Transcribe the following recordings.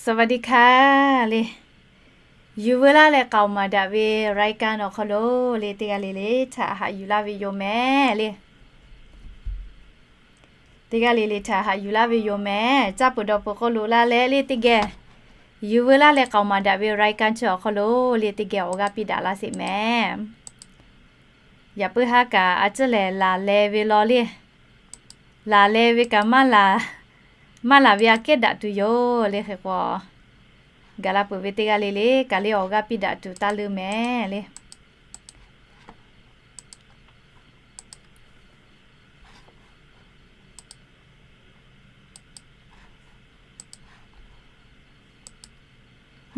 สวัสดีค่ะ le. Yuˬ veu laˇ leh k'aoˍ maˍ daꞈ ve รายการ awˬ hk'aw lo le, teˇ g'aˇ le le htaꞈ haꞈ yuˬ laˇ ve yoˬ mehˍ le. Teˇ g'aˇ le le htaꞈ haꞈ yuˬ laˇ ve yoˬ mehˍ. Caˇ peuˬ dawˬ peuˬ k'oˆ lo laˇ leh le teˇ geh, yuˬ veu laˇ leh k'aoˍ maˍ daꞈ ve รายการ chi awˬ hk'aw lo le, teˇ geh awˬ g'aˇ piˇ daꞈ laˇ sheˍ mehˍ. Yaꞈ puiˉ haˉ kaꞈ a ciˉ lehˬ laˬ leh ve law le. Laˬ leh ve kaꞈ maˇ laˬ ve aꞈ kehˉ daꞈ tuˬ yoˬ le. Hk'e k'o, gaˬ la peuˬ ve teˇ g'aˇ le le kaꞈ le awˬ g'aˇ piˇ daꞈ tuˬ taˇ leuˇ mehˍ le.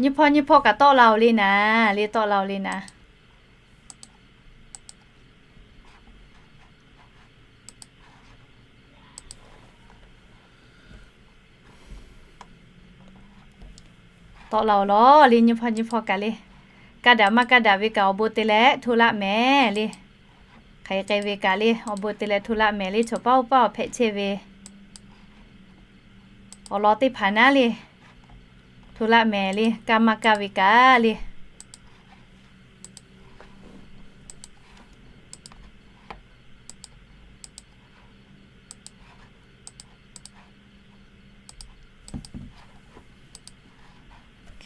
Nyiˇ hpawˇ nyiˇ hpawˇ kaꞈ tawˆ la-oˬ le naˍ, le tawˆ la-oˬ le naˍ. Tawˆ la-oˬ lawˬ le, nyiˇ hpawˇ nyiˇ hpawˇ kaꞈ le. Kaˇ daꞈ maˇ kaˇ daꞈ ve kaꞈ awˬ bon te leh hto laˇ mehˍ le. Hk'aˬ hk'e ve kaꞈ le awˬ bon te leh hto laˇ mehˍ le. Chaw paˇ oˇ paˇ awˬ hpehꞈ chehˇ ve awˬ lawn teˇ hpaˍ naˉ le, hto laˇ mehˍ le, kaˇ maˇ kaˇ ve kaꞈ le.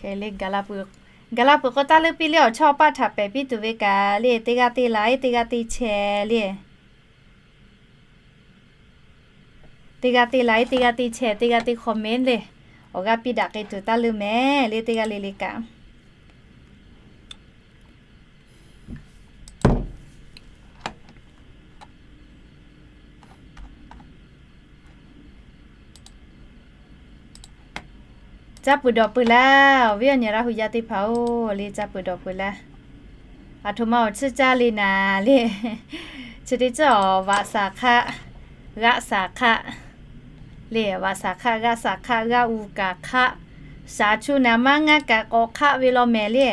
Gaˬ la peuˬ k'o, taˇ leuˇ piˇ le awˬ chawˇ paˇ htaꞈ pehˬ piˇ tuˬ ve kaꞈ le, teˇ g'aˇ te la iˉ teˇ g'aˇ te chehˇ le. Teˇ g'aˇ te la iˉ teˇ g'aˇ te chehˇ, teˇ g'aˇ te comment le. Awˬ g'aˇ piˇ daꞈ k'ai tuˬ taˇ leuˇ mehˍ le, teˇ g'aˇ le le kaꞈ. Caˇ peuˬ dawˬ peuˬ laˇ, awˬ viˉ awˬ nyi Laˇ hu yaˇ teˇ hpaˍ-oˬ le, caˇ peuˬ dawˬ peuˬ laˇ. Aˬ htoꞈ ma awˬ tsuhˇ caˇ le naˍ le. Chi teˇ ceuˬ awˬ vaꞈ saˍ hk'aˆ, g'aˆ saˍ hk'aˆ le, vaꞈ saˍ hk'aˆ, g'aˆ saˍ hk'aˆ, g'aˆ uˬ kaˍ hk'aˆ, shaˍ chu naˍ maˇ ngaˇ kaꞈ k'awꞈ hk'aˆ ve law mehˍ le.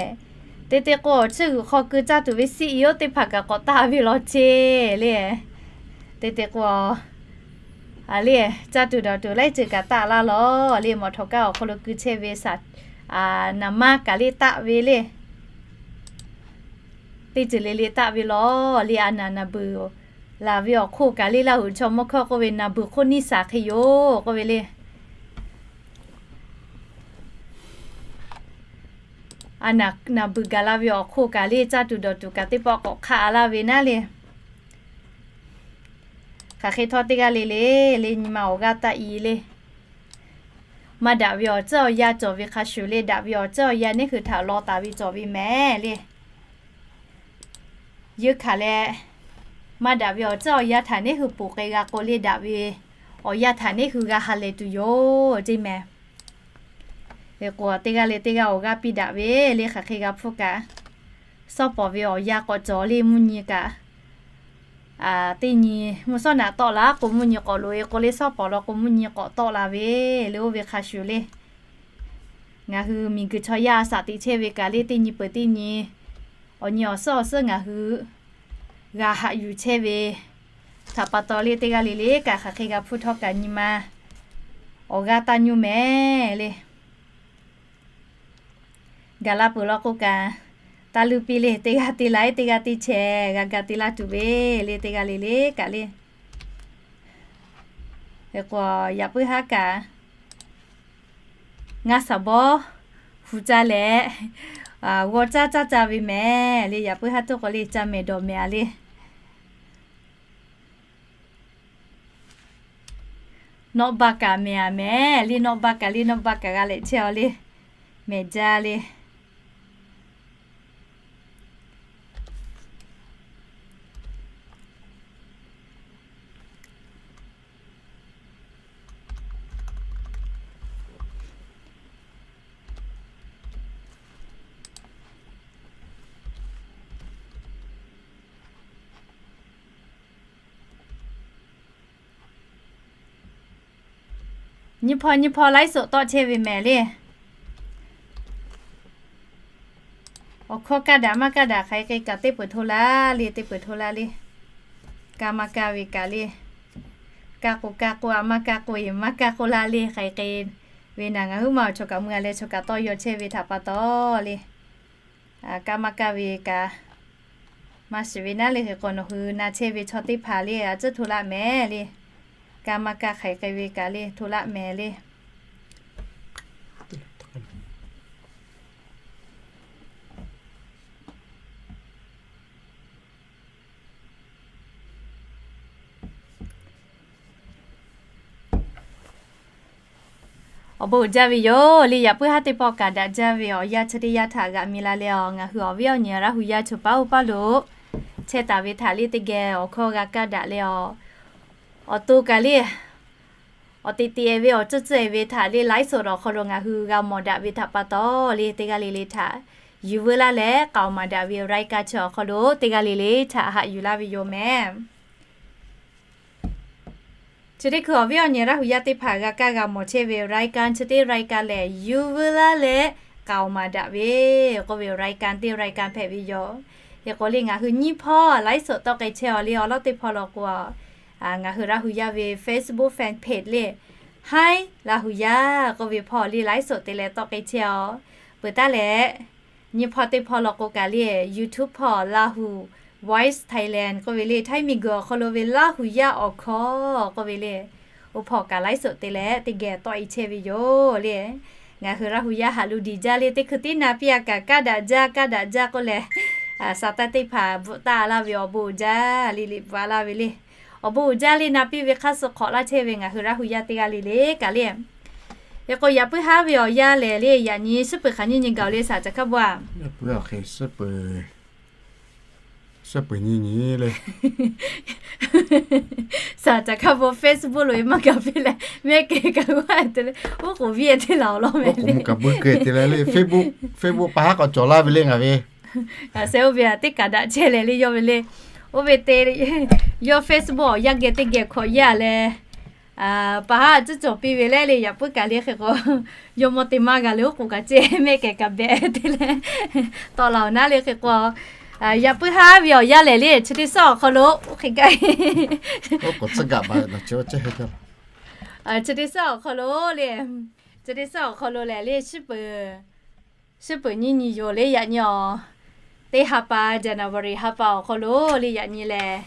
Teˇ teˇ k'o awˬ tsuhˇ g'uiˬ hk'aw keu caˇ tuˬ ve siˆ yoˬ teˇ hpaˍ kaꞈ k'awꞈ taˆ ve law ceˇ le. Teˇ teˇ k'o a le, caˇ tuˬ dawˬ tuˬ laiˉ ceuˬ kaꞈ taˆ laˇ lawˬ le. Mawˬ htawnˍ kaˇ awˬ hk'aw lo keu chehˇ ve naˍ maˇ kaꞈ le taˆ ve le. Teˇ ceuˬ le le taˆ ve lawˬ le. A naˍ naˍ beuˬ laˬ ve awˬ hk'oˆ kaꞈ le, Laˇ huˍ chaw mawˇ hkawˇ k'oˆ ve naˍ beuˬ hk'oˆ niˇ saˍ hk'e yoˬ k'oˆ ve le. A naˍ naˍ beuˬ gaˬ la ve awˬ hk'oˆ kaꞈ le, caˇ tuˬ dawˬ tuˬ kaꞈ teˇ pawˆ k'awꞈ hk'aˆ laˇ ve naˉ le. Hk'aˬ hk'e htawˇ teˇ g'aˇ le le le nyi ma awˬ g'aˇ taˆ i le. Maˇ daꞈ ve awˬ tcuhˉ awˬ yaˇ cawˬ ve hk'a shuˍ le, daꞈ ve awˬ tcuhˉ awˬ yaˇ neˉ hui htaꞈ law taˍ ve cawˬ ve mehˍ le. Yeunˇ hkanˍ leh, maˇ daꞈ ve awˬ tcuhˉ awˬ yaˇ htaꞈ neˉ hui ponˬ k'ai g'a k'o le, daꞈ ve awˬ yaˇ htaꞈ neˉ hui g'a ha lehˬ tuˬ yoˬ ceˇ mehˍ. Hk'e k'o teˇ g'aˇ le teˇ g'aˇ awˬ g'aˇ piˇ daꞈ ve le. Hk'aˬ hk'e g'a hpfuhˆ kaꞈ, shawˉ pawˍ ve awˬ yaˇ k'awꞈ cawˬ le, mvuhˇ nyi kaꞈ teˇ nyi mvuhˇ shawˉ naꞈ tawˆ la k'o mvuhˇ nyi k'awꞈ loꞈ e k'o le, shawˉ pawˍ law k'o mvuhˇ nyi k'awꞈ tawˆ la ve le. Oˇ ve hk'a shuˍ le, ngaˬ hui miˬguiˬ chaw yaˇ a shaꞈ teꞈ chehˇ ve kaꞈ le, teˇ nyi peuˬ teˇ nyi, awˬ nyi awˬ suhˉ awˬ suhˉ ngaˬ hui g'a haꞈ yuˬ chehˇ ve htaꞈ pa taw le, teˇ g'aˇ le le kaꞈ hk'aˬ hk'e g'a hpfuhˆ htawˇ kaꞈ nyi ma awˬ g'aˇ taˇ nyuˇ mehˍ le. Gaˬ la peuˬ law k'o kaꞈ, taˇ leuˇ piˇ le, teˇ g'aˇ te la iˉ teˇ g'aˇ te chehˇ, g'a ga te laˇ tuˬ ve le, teˇ g'aˇ le le kaꞈ le. Hk'e k'o yaꞈ puiˉ haˉ kaꞈ ngaˇ saˍ bawˇ hu caˇ leh g'aw caˇ caˇ caˇ ve mehˍ le. Yaꞈ puiˉ haˉ tuˬ k'o le, caˇ mehˍ dawˬ mehˍ a le. Nawˆ baˆ kaꞈ mehˍ a mehˍ le, nawˆ baˆ kaꞈ le, nawˆ baˆ kaꞈ g'a lehꞈ chehˇ a le, mehˍ jaˇ le. Nyiˇ hpawˇ nyiˇ hpawˇ ไลฟ์สด tawˆ chehˇ ve mehˍ le. Awˬ hkawˇ kaˇ daꞈ maˇ kaˇ daꞈ hk'aˬ hk'e k'ai kaꞈ teˇ peuˬ hto laˇ le, teˇ peuˬ hto laˇ le. Kaˇ maˇ kaˇ ve kaꞈ le. Kaˇ k'o kaˇ k'o a maˇ kaˇ k'o e maˇ kaˇ k'oˆ laˇ le. Hk'aˬ hk'e k'ai Ve naˬ ngaˬ huiˉ ma awˬ chaw kaꞈ mui a leh chaw kaꞈ tawˇ yaw chehˇ ve htaꞈ pa taw le, kaˇ maˇ kaˇ ve kaꞈ maˇ shiˍ ve naˉ le. Hk'e k'o nawˬ hui na chehˇ ve chaw teˇ hpaˍ le a ciˉ hto laˆ mehˍ le. Kaˇ maˇ kaˇ hk'aiˬ k'ai ve kaꞈ le hto laˆ mehˍ le. Awˬ bon uiˍ jaˇ ve yoˬ le. Yaꞈ puiˉ haˉ teˇ pawˆ kaꞈ daꞈ jaˇ ve awˬ yanˇ chi teˇ yanˇ htaꞈ g'aꞈ mi la leh a, ngaˬ hui awˬ viˉ awˬ nyi Laˇ hu yaˇ chaw paˉ oˇ paˉ lo chehˇ taˍ ve htaꞈ le teˇ geh awˬ hkawˇ g'a kaˇ daꞈ leh a, awˬ to kaꞈ le awˬ teꞈ teꞈ ve awˬ tcuhˇ tcuhˇ ve htaꞈ le ไลฟ์สด awˬ hk'aw lo ngaˬ hui g'a mawˬ daꞈ ve htaꞈ pa taw le, teˇ g'aˇ le le htaꞈ yuˬ veu laˇ leh k'aoˍ maˍ daꞈ ve รายการ chi awˬ hk'aw lo teˇ g'aˇ le le htaꞈ haꞈ yuˬ laˇ ve yoˬ mehˍ. Chi teˇ hkui awˬ viˉ awˬ nyi Laˇ hu yaˇ teˇ hpaˍ g'a kaˇ g'a mawˬ chehˇ ve รายการ chi teˇ รายการ lehˬ yuˬ veu laˇ leh k'aoˍ maˍ daꞈ ve k'oˆ ve รายการ teˇ รายการ hpehꞈ ve yoˬ. Hk'e k'o le ngaˬ hui nyiˇ hpawˇ ไลฟ์สด tawˆ k'ai chehˇ a le awˬ lawn teˇ hpawˇ lo k'o a, ngaˬ hui Laˇ hu yaˇ ve Facebook fan page le, Hi Laˇ hu yaˇ k'oˆ ve hpawˇ le ไลฟ์สด te leh tawˆ k'ai chehˇ a. Peuˬ taˉ leh nyiˇ hpawˇ teˇ hpawˇ lo k'o kaꞈ le YouTube hpawˇ Lahu Voice Thailand k'oˆ ve le, Htaiˇ miˬguiˬ awˬ hk'aw lo ve Laˇ hu yaˇ awˬ hkawˇ k'oˆ ve le, oˇ hpawˇ kaꞈ ไลฟ์สด te leh teˇ geh tawˆ e chehˇ ve yoˬ le. Ngaˬ hui Laˇ hu yaˇ haꞈ lo diˬ jaˇ le, teˇ hkui tiˉ na piˇ a kaꞈ kaˇ daꞈ jaˇ kaˇ daꞈ jaˇ k'oˆ leh, sa taˇ teˇ hpaˍ bvuhꞈ taˍ laˇ ve awˬ bon uiˍ jaˇ le le bvuhꞈ a laˇ ve le. Awˬ bon uiˍ jaˇ le na piˇ ve hk'aˇ suh hk'awꞈ laˇ chehˇ ve ngaˬ hui Laˇ hu yaˇ teˇ g'aˇ le le kaꞈ le. Hk'e k'o yaꞈ puiˉ haˉ ve awˬ yanˇ lehˬ le yaꞈ nyi shiˉ peuˬ hk'aˬ nyiˇ nyi gaˬ le saˍ ca hkaˇ bon a. Saˍ ca hkaˇ bon Facebook lo e maˇ gaˬ piˇ leh mehˆ kehˬ kaꞈ g'aˇ te le, oˉ k'oˍ viˇ e teˇ laˬ awˬ lawn mehˍ le. Facebook pa haˉ k'awꞈ cawˬ laˇ ve le ngaˬ ve. Aˬ seh oˇ ve a teˇ kaꞈ daꞈ chehˇ leh le yawˇ ve le. Oˇ ve te yawˇ Facebook awˬ yanˇ geh teˇ geh hkawꞈ yaˇ leh, pa haˉ a ciˉ cawˬ piˇ ve leh le yaꞈ puiˉ kaꞈ le hk'e k'o, yawˇ mawˇ te maˇ g'a le oˉ k'oˍ kaꞈ ceh mehˆ kehˬ kaꞈ behꞈ te leh tawˆ la awˬ naˉ le hk'e k'o, yaꞈ puiˉ haˉ ve awˬ yanˇ lehˬ le chi teˇ suhˉ awˬ hk'aw lo oˇ hk'e kaˇ chi teˇ suhˉ awˬ hk'aw lo le, chi teˇ suhˉ awˬ hk'aw lo lehˬ le shiˉ peuˬ nyiˇ nyi yoˬ le yaꞈ nyi awˬ, teˇ ha pa January ha pa awˬ hk'aw lo le yaꞈ nyi lehˬ,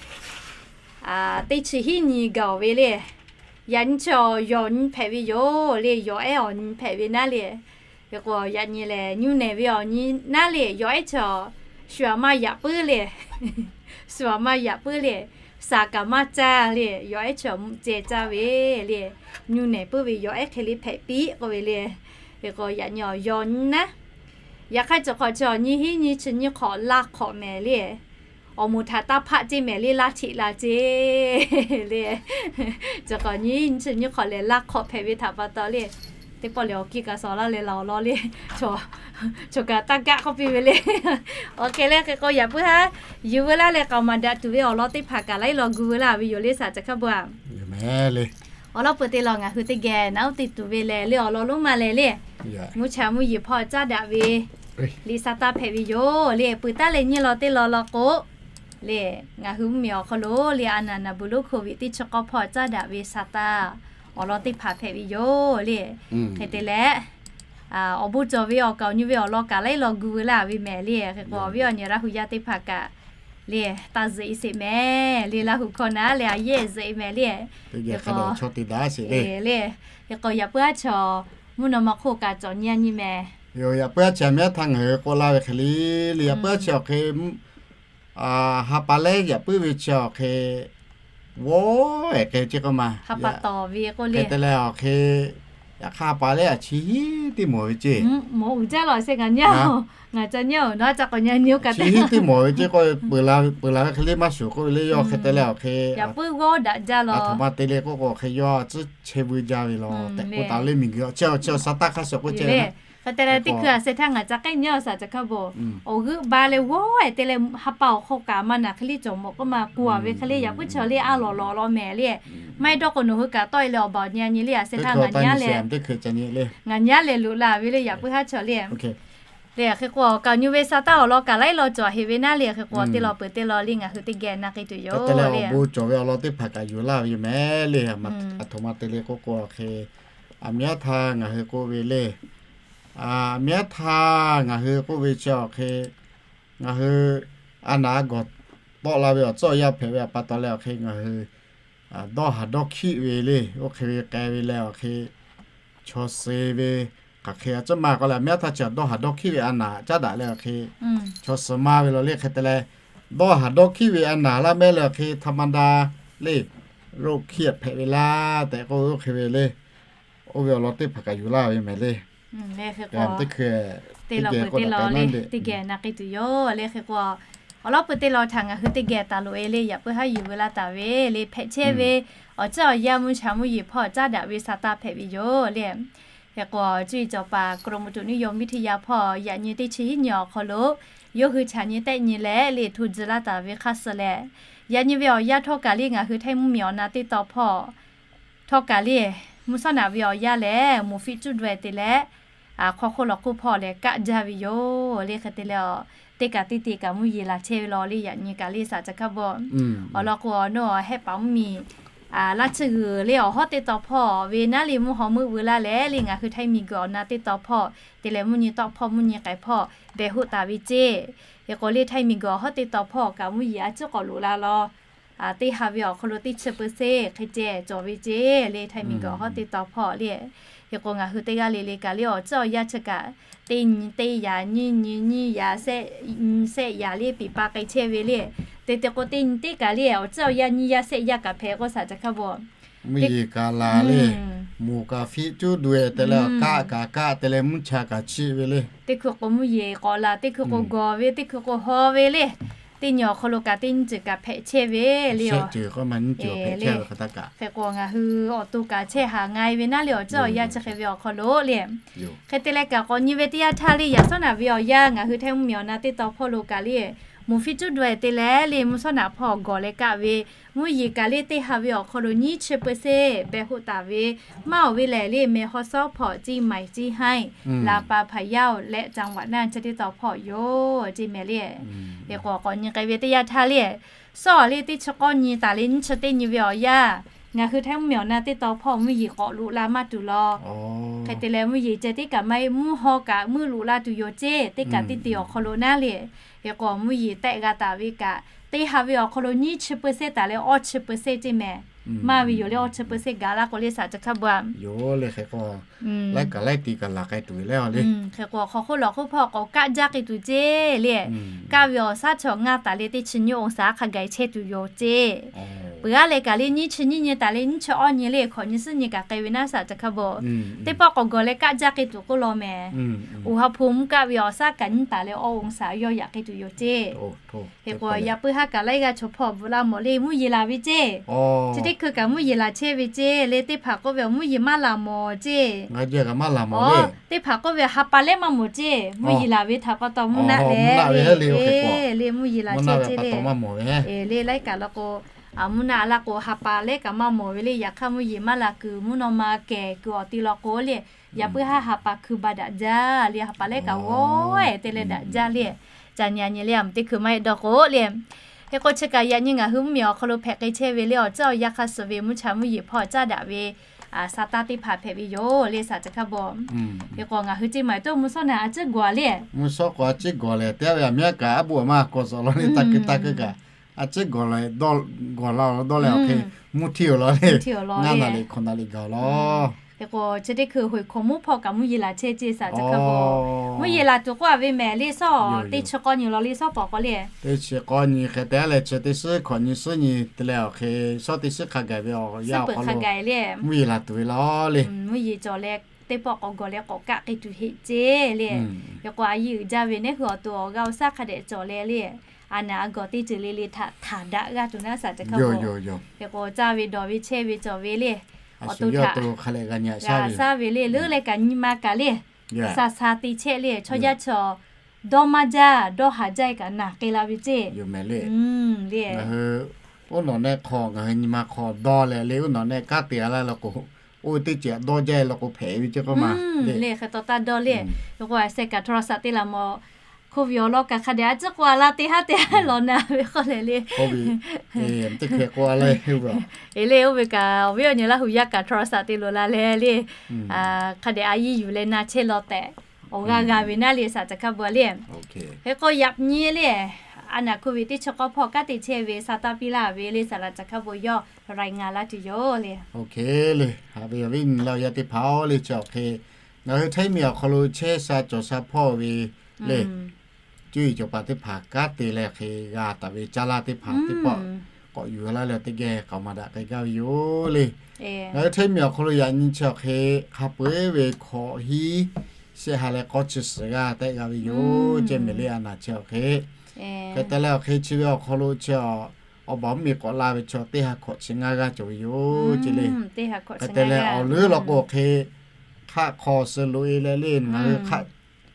teˇ chi hiˉ nyi gaˬ ve le. Yaꞈ nyi chi awˬ yawˬ nyi hpehꞈ ve yoˬ le, yawˬ ehˉ awˬ nyi hpehꞈ ve naˉ le. Hk'e k'o yaꞈ nyi lehˬ nyuˇ nehˬ ve awˬ nyi naˉ le, yawˬ ehˉ chi awˬ shu aꞈ maˇ yaꞈ puiˉ le, shu aꞈ maˇ yaꞈ puiˉ le, saˍ kaꞈ maˇ caˇ le, yawˬ ehˉ chi awˬ mvuhꞈ ceh caˇ ve le, nyuˇ nehˬ puiˉ ve yawˬ ehˉ hk'e le hpehꞈ piˇ k'oˆ ve le. Hk'e k'o yaꞈ nyi awˬ yawˬ nyi naˉ, yaꞈ hk'aˇ chi hk'awꞈ chi awˬ nyi hiˉ nyi chi nyi hk'awꞈ la hk'awꞈ mehˍ le. Awˬ moˍ htaꞈ taˇ hpaˆ ceˇ mehˍ le, laˇ htiꞈ la ceˇ le. Chi hk'awꞈ nyi nyi chi nyi hk'awꞈ lehˬ laˇ hk'awꞈ hpehꞈ ve htaꞈ pa taw le, teˇ pawˆ lehˬ awˬ kiˇ kaꞈ shawˍ laˇ leh laˬ awˬ lawn le, chaw kaꞈ taˇ gaˆ k'oˆ piˇ ve le. Awˬ hk'e leh hk'e k'o yaꞈ puiˉ haˉ yuˬ veu laˇ leh k'aoˍ maˍ daꞈ tuˬ ve awˬ lawn teˇ hpaˍ kaꞈ laiˉ law gu veu laˇ ve yoˬ le saˍ ca hkaˇ bon a. Awˬ lawn peuˬ te law ngaˬ hui teˇ geh naˉ uˉ te tuˬ ve lehˬ le awˬ lawn lonˉ ma lehˬ le, mvuhˇ cha mvuhˇ yeˬ hpawˇ caˉ daꞈ ve le sa taˇ hpehꞈ ve yoˬ le. Peuˬ taˉ leh nyiˇ law teˇ law law k'o le, ngaˬ hui mvuhˇmiˬ awˬ hk'aw lo le a naˍ naˍ bu lonˉ โควิด teˇ chi k'awˇ hpawˇ caˉ daꞈ ve sa taˇ awˬ lawn teˇ hpaˍ hpehꞈ ve yoˬ le. Hk'e te leh awˬ bon cawˬ ve awˬ kaˍ awˬ nyi ve awˬ lawn kaꞈ laiˉ law gu veu laˇ ve mehˍ le. Hk'e k'o awˬ viˉ awˬ nyi Laˇ hu yaˇ teˇ hpaˍ kaꞈ le taˇ zuhꞈ e sheˍ mehˍ le, Laˇ hu hkawˇ naˉ leh a yehˇ zuhꞈ e mehˍ le. Hk'e k'o, le, hk'e k'o yaꞈ puiˉ haˉ chaw mvuhˇ naw ma hk'oˆ kaꞈ cawˬ nyi a nyi mehˍ. Yoˬ, yaꞈ puiˉ haˉ chi a mehˉ htaˇ ngaˬ hui k'oˆ laˇ ve hk'e le le, yaꞈ puiˉ haˉ chi awˬ hk'e ha pa lehˬ yaꞈ puiˉ ve chi awˬ hk'e g'awˇ ehˍ hk'e ceˇ k'oˆ ma. Hk'e te leh awˬ hk'e, yaꞈ hk'aˇ ha pa lehˬ a chi hiˉ teˇ mawˬ ve ceˇ. Mawˬ uiˍ jaˇ law se ngaˬ nyi, ngaˬ ca nyi a, nawˬ ca k'awꞈ nyi a nyi oˇ kaꞈ chi hiˉ teˇ mawˬ ve ceˇ k'o, peuˬ la ve hk'e le maˇ shuˍ k'oˆ ve le, yawˇ hk'e te leh awˬ hk'e yaꞈ puiˉ g'awˇ daꞈ jaˇ law. Aˬ htoꞈ ma te le k'oˆ k'o hk'e yawˇ a tcuhˉ chehˇ veu jaˇ ve law tehꞈ k'oˆ taˍ le miˬguiˬ chi awˬ chi awˬ sa taˇ hk'a shuˍ k'oˆ ceh le. Hk'e te leh teˇ hkui a seh htaˇ ngaˬ ca k'ehˉ nyi a saˍ ca hkaˇ bon, awˬ g'euˆ ba leh g'awˇ ehˍ te leh ha pa awˬ hk'aw kaꞈ maˇ naˬ hk'e le cawˬ mawˬ k'oˆ ma ku a ve hk'e le yaꞈ puiˉ chi le a lawˬ lawˬ law mehˍ le. Maˇ heˆ dawˇ k'o nawˬ hui kaꞈ tawˆ e leh awˬ baˬ awˬ nyi a nyi le a seh htaˇ ngaˬ nyi a leh, ngaˬ nyi a leh loꞈ la ve le yaꞈ puiˉ haˉ chi le. Le hk'e k'o awˬ kaˍ awˬ nyi ve sa taˇ awˬ lawn kaꞈ laiˉ law cawˬ heˍ ve naˉ le. Hk'e k'o te law peuˬ te law le ngaˬ hui teˇ geh na k'ai tuˬ yoˬ le. Awˬ bon cawˬ ve awˬ lawn teˇ hpaˍ kaꞈ yuˬ laˇ ve yoˬ mehˍ le. Aˬ htoꞈ ma te le k'oˆ k'o hk'e Aˬ miˉ aˉ htaˇ ngaˬ hui k'oˆ ve le. Aˬ miˉ aˉ htaˇ ngaˬ hui k'oˆ ve chi awˬ hk'e, ngaˬ hui a naˍ a gawˬ tawˆ la ve awˬ tcuhˉ awˬ yanˇ hpehꞈ ve awˬ pa taw leh awˬ hk'e ngaˬ hui dawˇ haˍ dawˇ hkiˆ ve le. Oˇ hk'e ve k'ai ve leh awˬ hk'e chaw suh ve hk'aˬ hk'e a tcuhˉ maˇ k'oˆ leh, aˬ miˉ aˉ htaˇ chi dawˇ haˍ dawˇ hkiˆ ve a naˍ caˉ daꞈ leh awˬ hk'e chaw suh maˇ ve law le. Hk'e te leh, dawˇ haˍ dawˇ hkiˆ ve a naˍ laˇ mehˉ leh awˬ hk'e ธรรมดา le, โรคเครียด hpehꞈ ve laˇ tehꞈ k'oˆ ve oˇ hk'e ve le. Oˇ ve awˬ lawn teˇ hpaˍ kaꞈ yuˬ laˇ ve mehˍ le. Teˇ hkui teˇ geh k'oˆ taˍ k'ai le, teˇ geh na k'ai tuˬ yoˬ le. Hk'e k'o, awˬ lawn peuˬ teˇ lawn htaꞈ ngaˬ hui teˇ geh taˍ loꞈ e le, yaꞈ puiˉ haˉ yuˬ veu laˇ taˍ ve le. Hpehꞈ chehˇ ve awˬ tcuhˉ awˬ yanˇ mvuhˇ cha mvuhˇ yeˬ hpawˇ caˉ daꞈ ve sa taˇ hpehꞈ ve yoˬ le. Hk'e k'o, cuˇ yiˍ cawˬ paˍ กรมอุตุนิยมวิทยา hpawˇ yaꞈ nyi teˇ chi hiˉ nyi awˬ hk'aw lo yawˇ hui chaꞈ nyi tehˆ nyi leh le hto tcuh laˇ taˍ ve hk'aˇ suh leh, yaꞈ nyi ve awˬ yanˇ htawˇ kaꞈ le ngaˬ hui Htaiˇ mvuhˇmiˬ awˬ na teˇ taw hpawˇ htawˇ kaꞈ le, mvuhˇ shawˉ naꞈ ve awˬ yanˇ lehˬ, moˍ fiˆ cuˇ daweh te leh, hk'aw hk'oˆ lawˬ hk'oˆ hpawˇ lehˬ kaˆ jaˇ ve yoˬ le. Hk'e te leh, teˇ kaꞈ teˇ te kaꞈ mvuhˇ yeˬ laˬ chehˇ ve law le, yaꞈ nyi kaꞈ le saˍ ca hkaˇ bawˆ. Awˬ lawn k'o, nawˬ hehˆ paˍ mvuhˇmiˬ laˇ tsuhˇ g'uiˬ le awˬ hawˉ teˇ taw hpawˇ ve naˉ le mvuhˇ haw meuˆ veu laˇ leh le ngaˬ hui Htaiˇ miˬguiˬ awˬ na teˇ taw hpawˇ te leh mvuhˇ nyi tawˆ hpawˇ mvuhˇ nyi k'ai hpawˇ behˬ hoˆ taˍ ve ceˇ. Hk'e k'o le Htaiˇ miˬguiˬ awˬ hawˉ teˇ taw hpawˇ kaꞈ mvuhˇ yeˬ a ciˉ k'awꞈ loꞈ la law, teˇ ha ve awˬ hk'aw lo teˇ chi เปอร์เซ็นต์ hk'e ceh cawˬ ve ceˇ le. Htaiˇ miˬguiˬ awˬ hawˉ teˇ taw hpawˇ le. Hk'e k'o ngaˬ hui teˇ g'aˇ le le kaꞈ le awˬ tcuhˉ awˬ yanˇ chi kaꞈ teˇ nyi teˇ yaꞈ nyiˇ nyi nyiˇ yaꞈ shehˆ, shehˆ yaꞈ le piˍ pa k'ai chehˇ ve le. Te te k'o teˇ nyi teˇ kaꞈ le awˬ tcuhˉ awˬ yanˇ nyiˇ yaˇ shehˆ yaˇ kaꞈ hpehꞈ k'oˆ saˍ ca hkaˇ bawˆ. Mvuhˇ yeˬ kaꞈ laˬ le, moˍ kaꞈ fiˆ cuˇ daweh te leh kaˆ kaꞈ kaˆ te leh mvuhˇ cha kaꞈ chiˆ ve le. Teˇ hkui k'o mvuhˇ yeˬ k'awꞈ laˬ, teˇ hkui k'o gawˬ ve, teˇ hkui k'o haw ve le. Teˇ nyi awˬ hk'aw lo kaꞈ teˇ nyiˇ ceuˬ kaꞈ hpehꞈ chehˇ ve le. Hk'e k'o ngaˬ hui awˬ to kaꞈ chehˇ haˍ nga e ve naˉ le awˬ tcuhˉ awˬ yanˇ chi hk'e ve awˬ hk'aw lo le. Hk'e te leh kaꞈ k'awꞈ nyi ve teˇ yanˇ htaˇ le yaꞈ shawˉ naꞈ ve awˬ yanˇ ngaˬ hui Htaiˇ mvuhˇmiˬ awˬ na teˇ taw hpawˇ lo kaꞈ le, moˍ fiˆ cuˇ daweh te leh le mvuhˇ shawˉ naꞈ hpawˇ gawˬ leh kaˆ ve, mvuhˇ yeˬ kaꞈ le teˇ ha ve awˬ hk'aw lo nyiˇ chi เปอร์เซ็นต์ behˬ hoˆ taˍ ve maˇ awˬ ve lehˬ le แม่ฮ่องสอน hpawˇ เชียงใหม่ เชียงราย ลำปาง พะเยา และจังหวัดน่าน chi teˇ taw hpawˇ yoˬ ceˇ mehˍ le. Hk'e k'o k'awꞈ nyi k'ai ve teˇ yanˇ htaˇ le, shawˉ le teˇ chi k'awˇ nyi taˍ le nyiˇ chi teˇ nyi ve awˬ yanˇ ngaˬ hui Htaiˇ mvuhˇmiˬ awˬ na teˇ taw hpawˇ mvuhˇ yeˬ k'awꞈ loꞈ la maˇ tuˬ law. Hk'e te leh mvuhˇ yeˬ ceh teˇ kaꞈ maˇ heˆ, mvuhˇ haw kaꞈ meuˆ loꞈ la tuˬ yoˬ ceˇ. Teˇ kaꞈ teˇ te awˬ hk'aw lo naˉ le. Hk'e k'o mvuhˇ yeˬ tehˆ g'a taˍ ve kaꞈ teˇ ha ve awˬ hk'aw lo nyiˇ chi เปอร์เซ็นต์ taˍ leh awˇ chi เปอร์เซ็นต์ ceˇ mehˍ. Maˇ ve yoˬ le awˇ chi เปอร์เซ็นต์ gaˬ la k'o le saˍ ca hkaˇ bawˆ. Yoˬ le hk'e k'o laiˉ kaꞈ laiˉ ti kaꞈ laˬ k'ai tuˬ ve le a le. Hk'e k'o hk'aw hk'oˆ lawˬ hk'oˆ hpawˇ k'awꞈ kaˆ jaˇ k'ai tuˬ ceˇ le. Kaˆ ve awˬ shaˉ chaw ngaˇ taˍ le teˇ chi nyiˇ องศา hk'a gaˬ chehˇ tuˬ yoˬ ceˇ. Peuˬ aˉ leh kaꞈ le nyiˇ chi nyiˇ nyi taˍ le nyiˇ chi awˇ nyi le hkawꞈ nyi suhˉ nyi kaꞈ k'ai ve naˉ saˍ ca hkaˇ bawˆ. Teˇ pawˆ k'awꞈ gawˬ leh kaˆ jaˇ k'ai tuˬ k'oˆ law mehˍ. อุณหภูมิ kaˆ ve awˬ shaˉ kaꞈ nyiˇ taˍ leh awˇ องศา yawˇ yaꞈ k'ai tuˬ yoˬ ceˇ. Hk'e k'o yaꞈ puiˉ haˉ kaꞈ laiˉ g'aˇ chaw hpawˇ bvuhꞈ la mawˬ le mvuhˇ yeˬ laˬ ve ceˇ. Chi teˇ hkui kaꞈ mvuhˇ yeˬ laˬ chehˇ ve ceˇ le. Teˇ hpaˍ k'oˆ ve awˬ mvuhˇ yeˬ maˇ laˬ mawˬ ceˇ. Teˇ hpaˍ k'oˆ ve ha pa lehˉ maˇ mawˬ ceˇ, mvuhˇ yeˬ laˬ ve htaꞈ pa taw mvuhˇ naˆ leh le mvuhˇ yeˬ laˬ chehˇ ceˇ le. Le laiˉ kaꞈ law k'o, mvuhˇ naˆ laˇ k'o ha pa lehˉ kaꞈ maˇ mawˬ ve le. Yaꞈ hk'aˇ mvuhˇ yeˬ maˇ laˬ kuiˬ mvuhˇ naw ma kehˬ kuiˬ awˬ te law k'o le, yaꞈ puiˉ haˉ ha pa hkui ba daꞈ jaˇ le. Ha pa lehˉ kaꞈ g'awˇ e te leh daꞈ jaˇ le. Ca nyi a nyi le a meuꞈ teˇ hkui maˇ heˆ dawˇ k'o le. Hk'e k'o chi kaꞈ yaꞈ nyi ngaˬ hui mvuhˇmiˬ awˬ hk'aw lo hpehꞈ k'ai chehˇ ve le awˬ tcuhˉ awˬ yanˇ hk'a suh ve mvuhˇ cha mvuhˇ yeˬ hpawˇ caˉ daꞈ ve sa taˇ teˇ hpaˍ hpehꞈ ve yoˬ le saˍ ca hkaˇ bawˆ. Hk'e k'o ngaˬ hui ceˇ maˬ toˆ mvuhˇ shawˉ naꞈ a ciˉ gawˬ le. Mvuhˇ shawˉ k'o a ciˉ gawˬ lehˬ te ve aˬ miˉ aˉ kaꞈ aˉ boˆ maˇ k'awꞈ zuhꞈ law le taˇ keu taˇ keu kaꞈ a ciˉ gawˬ lehˬ, gawˬ la law dawˇ leh awˬ hk'e mvuhˇ hteˇ awˬ law le. Ngaˇ naˍ liꞈ hk'awꞈ naˍ liꞈ gaˬ awˬ law. Hk'e k'o chi teˇ hkui hoꞈ hkawꞈ mvuhˇ hpawˇ kaꞈ mvuhˇ yeˬ laˬ chehˇ ceˇ saˍ ca hkaˇ bawˆ. Mvuhˇ yeˬ laˬ tuˬ k'oˆ a ve mehˍ le shawˉ teˇ chi k'awˇ nyi law le shawˉ pawˍ k'o le. Teˇ chi k'awˇ nyi hk'e te leh chi teˇ shiˉ hkawꞈ nyi suhˉ nyi te leh awˬ hk'e shawˉ teˇ shiˉ hk'a gaˬ ve awˬ yanˇ awˬ hk'aw lo mvuhˇ yeˬ laˬ tuˬ ve law le. Mvuhˇ yeˬ cawˬ leh teˇ pawˆ k'awꞈ gawˬ leh k'awꞈ kaˆ k'ai tuˬ heˆ ceˇ le. Hk'e k'o a yiˇ uiˍ jaˇ ve neˉ hui awˬ to awˬ g'aˇ awˬ shaˉ hk'a dehꞈ cawˬ leh le, a naˍ a gawˬ teˇ ceuˬ le le htaꞈ htaˍ daꞈ g'aˇ tuˬ naˉ saˍ ca hkaˇ bawˆ. Hk'e k'o caˇ ve dawˬ ve chehˇ ve cawˬ ve le, awˬ to htaꞈ g'a shaˉ ve le leuˉ leh kaꞈ nyi ma kaꞈ le, sha sha te chehˇ le chaw yaˇ chaw dawˇ maˇ jaˇ dawˇ haˍ jaˇ e kaꞈ naˬ k'ai la ve ceˇ. Le, oˇ nawˬ nehˆ hk'aw ngaˬ hui nyi ma hk'aw dawˇ leh le oˇ nawˬ nehˆ kanˉ te a laˇ law k'o, oˇ ve teˇ ceuˬ dawˇ jaˇ e law k'o hpehꞈ ve ceˇ k'oˆ ma le. Hk'e taw taˇ dawˇ le, k'o a sheh kaꞈ โทรศัพท์ te laˬ mawˬ Hk'oˆ ve awˬ lawn kaꞈ hk'a dehꞈ a ciˉ k'oˆ a laˇ teˇ haˉ teˇ haˉ lawˬ na ve k'oˆ leh le. Eˬ le, oˇ ve kaꞈ awˬ viˉ awˬ nyi Laˇ huˍ yaˇ kaꞈ htawnˍ saˍ te loˍ la leh le, hk'a dehꞈ a yiˇ yuˬ leh na chehˇ law tehꞈ awˬ g'aˇ g'a ve naˉ le saˍ caˬ hkaˇ bon le. Hk'e k'o yaꞈ nyi le, a naˬ hk'oˆ ve teˇ chi k'awˇ hpawˇ kanˉ te chehˇ ve sa taˇ piˇ laˇ ve le saˍ laꞈ caˬ hkaˇ bon yawˇ rai nga laˇ tuˬ yoˬ le. Oˇ hk'e le, haꞈ ve awˬ viˉ awˬ nyi Laˇ huˍ yaˇ teˇ hpaˍ-oˬ le, chi awˬ hk'e ngaˬ hui Htaiˇ miˬ awˬ hk'aw lo chehˇ sha cawˬ sha hpawˇ ve le, cuˇ yiˍ cawˬ paˍ teˇ hpaˍ kanˉ te leh hk'e g'a taˍ ve caˇ laˇ teˇ hpaˍ teˇ pawˆ k'awꞈ yuˬ laˇ leh teˇ geh k'aoˍ maˍ daꞈ k'ai gaˇ ve yoˬ le. Ngaˬ hui Htaiˇ miˬ awˬ hk'aw lo yaꞈ nyi chi awˬ hk'e hk'a peu-eˬ ve hkawꞈ hiˉ shehˆ ha leh k'awˇ chi suhˍ g'aˇ tehˆ g'a ve yoˬ. Ceh mehˍ le a naˬ chi awˬ hk'e hk'e te leh awˬ hk'e chi ve awˬ hk'aw lo chi awˬ, awˬ baˬ mvuhˇ miˬ k'awꞈ la ve chi teˇ ha hkawꞈ chi ngaˇ g'aˇ cawˬ ve yoˬ ceh le. Hk'e te leh awˬ leuˉ law k'o hk'e hk'aˆ hk'aw suh loꞈ-e leh le ngaˬ hui hk'aˆ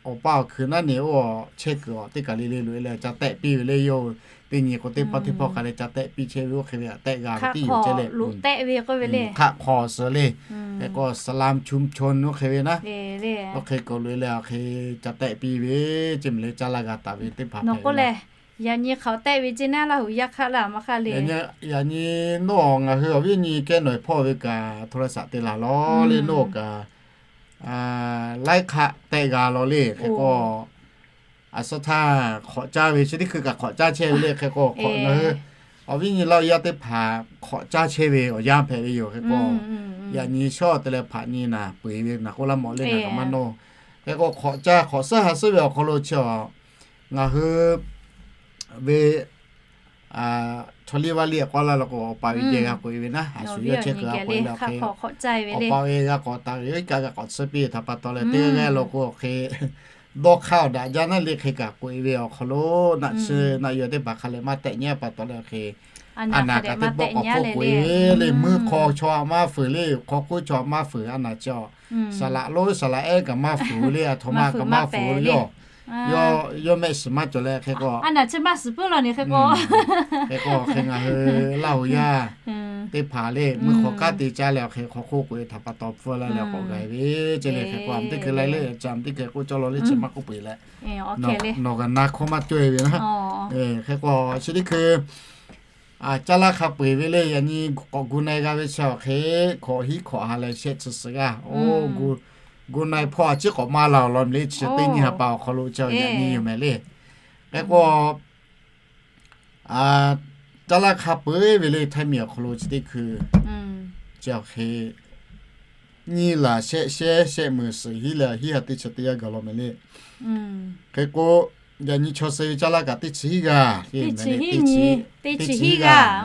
awˬ pa awˬ hkui naˉ neˬ oˇ chehˇ kuiˬ awˬ teˇ kaˬ le le loꞈ-e leh ca tehˆ piˇ ve le yoˬ. Teˇ nyi k'o teˇ pawˆ teˇ pawˆ k'ai leh ca tehˆ piˇ chehˇ ve oˇ hk'e ve a tehˆ g'a ve tiˉ yoˬ ceh le. Hk'aˆ hk'aw suh le, hk'e k'o saˍ lam chum chon oˇ hk'e ve naˉ, oˇ hk'e k'o loꞈ-e leh awˬ hk'e ca tehˆ piˇ ve ceh mehˍ le caˇ laˇ g'a taˍ ve teˇ hpaˍ hpehꞈ ve. Yaꞈ nyi hk'aˬ htaꞈ tehˆ ve ceh naˉ Laˇ huˍ yaˇ hk'aˆ laˇ maˇ hk'aˆ le. Yaꞈ nyi nawˬ ngaˬ hui awˬ viˉ awˬ nyi kehˉ nawˬ hpawˇ ve kaꞈ htawnˍ saˍ te laˬ law le nawˬ kaꞈ laiˉ hk'aˆ tehˆ g'a law le. Hk'e k'o a suh htaˇ hk'awꞈ caˇ ve chi teˇ hkui kaꞈ hk'awꞈ caˇ chehˇ ve le. Hk'e k'o hk'awꞈ ngaˬ hui awˬ viˉ nyi Laˇ huˍ yaˇ teˇ hpaˍ hk'awꞈ caˇ chehˇ ve awˬ yanˇ hpehꞈ ve yoˬ. Hk'e k'o yaꞈ nyi shawˉ te leh hpaꞈ nyi naˍ peu-eˬ ve naˍ k'oˆ laˇ mawˬ le ngaˬ kaꞈ maˇ nawˇ. Hk'e k'o hk'awꞈ caˇ hk'awꞈ suhˉ ha suhˉ ve awˬ hk'aw lo chi a ngaˬ hui ve chaw liˇ vaˇ liˇ k'awˇ laˇ law k'o awˬ pa ve geh g'a k'oꞈ-e ve naˉ, a shu yawˇ chehˇ kuiˬ g'a k'oꞈ-e leh awˬ hk'e awˬ pa ve g'a k'awꞈ taˍ ve iˉ kaˆ g'a k'awꞈ tsuhˇ piˇ htaꞈ pa taw leh teˇ g'aˇ g'aˇ law k'o awˬ hk'e dawˇ hk'aˇ awˬ daꞈ jaˇ naˉ le. Hk'e kaꞈ k'oꞈ-e ve awˬ hk'aw lo naˆ chi naˆ yawˇ teˇ hpaˍ hk'a leh maˇ tehˆ nyi-a pa taw leh hk'e a naˬ kaꞈ teˇ pawˆ k'awꞈ k'oˆ k'oꞈ-e le. Meuˇ hk'aw chaw a maˇ fuiˍ le, hk'aw hk'oˆ chaw a maˇ fuiˍ a naˬ chi a saˍ laꞈ lonˉ saˍ laꞈ ehˉ kaꞈ maˇ fuiˍ le, a htoꞈ ma kaꞈ maˇ fuiˍ le yoˬ. Yawˇ mehˆ shiˍ maˇ cawˬ leh hk'e k'o a naˬ chi maˇ suhˍ puiˉ law ne hk'e k'o hk'e k'o hk'e ngaˬ hui Laˇ huˍ yaˇ teˇ hpaˍ le meuˇ hk'aw kanˉ te caˇ leh awˬ hk'e hk'aw hk'oˆ k'oꞈ-e htaꞈ pa taw hpfuhˇ laˇ leh k'awꞈ gaˬ-e ve ceh le. Hk'e k'o a teˇ hkui laiˉ leuˉ ca teˇ hkui k'oˆ cawˇ law le chi maˇ k'oˆ peu-eˬ leh nawˬ g'a na hkawˇ maˇ cawˇ-e ve naˉ. Hk'e k'o chi teˇ hkui caˇ laˇ hk'a peu-eˬ ve le yaꞈ nyi k'awꞈ gu na-e g'a ve chi awˬ hk'e hkawꞈ hiˉ hkawꞈ ha leh shehˆ chi suhˍ g'aˇ oˇ gu na-e hpawˇ a ciˉ k'awꞈ maˇ la awˬ lawn le chi teˇ nyi ha pa awˬ hk'aw lo chi yaꞈ nyi yoˬ mehˍ le. Hk'e k'o caˇ laˇ hk'a peu-eˬ ve le Htaiˇ miˬ awˬ hk'aw lo chi teˇ hkui chi awˬ hk'e nyiˇ laˬ shehˆ shehˆ shehˆ meunˍ suhˍ hiˉ leh hiˉ ha teˇ chi teˇ yanˇ gaˬ law mehˍ le. Hk'e k'o yaꞈ nyi chaw suh ve caˇ laˇ kaꞈ teˇ chi hiˉ g'aˇ, teˇ chi hiˉ nyi, teˇ chi hiˉ g'aˇ.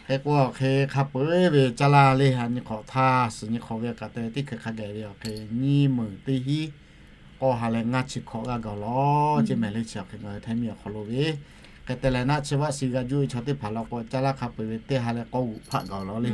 Hk'e k'o hk'e hk'a peu-eˬ ve caˇ laˇ le ha nyi hk'awꞈ htaˇ suhˍ nyi hk'awꞈ ve kaꞈ te teˇ hkui hk'a gaˬ ve awˬ hk'e nyiˇ meunˍ teˇ hiˉ k'awˇ ha leh ngaˇ chi hkawꞈ g'aˇ gaˬ law ceh mehˍ le chi awˬ hk'e ngaˬ hui Htaiˇ miˬ awˬ hk'aw lo ve hk'e te leh naˆ chi vaˆ suh g'a juˇ ve chaw teˇ hpaˍ law k'o caˇ laˇ hk'a peu-eˬ ve teˇ ha leh k'awˇ g'uꞈ hpaˆ gaˬ law le.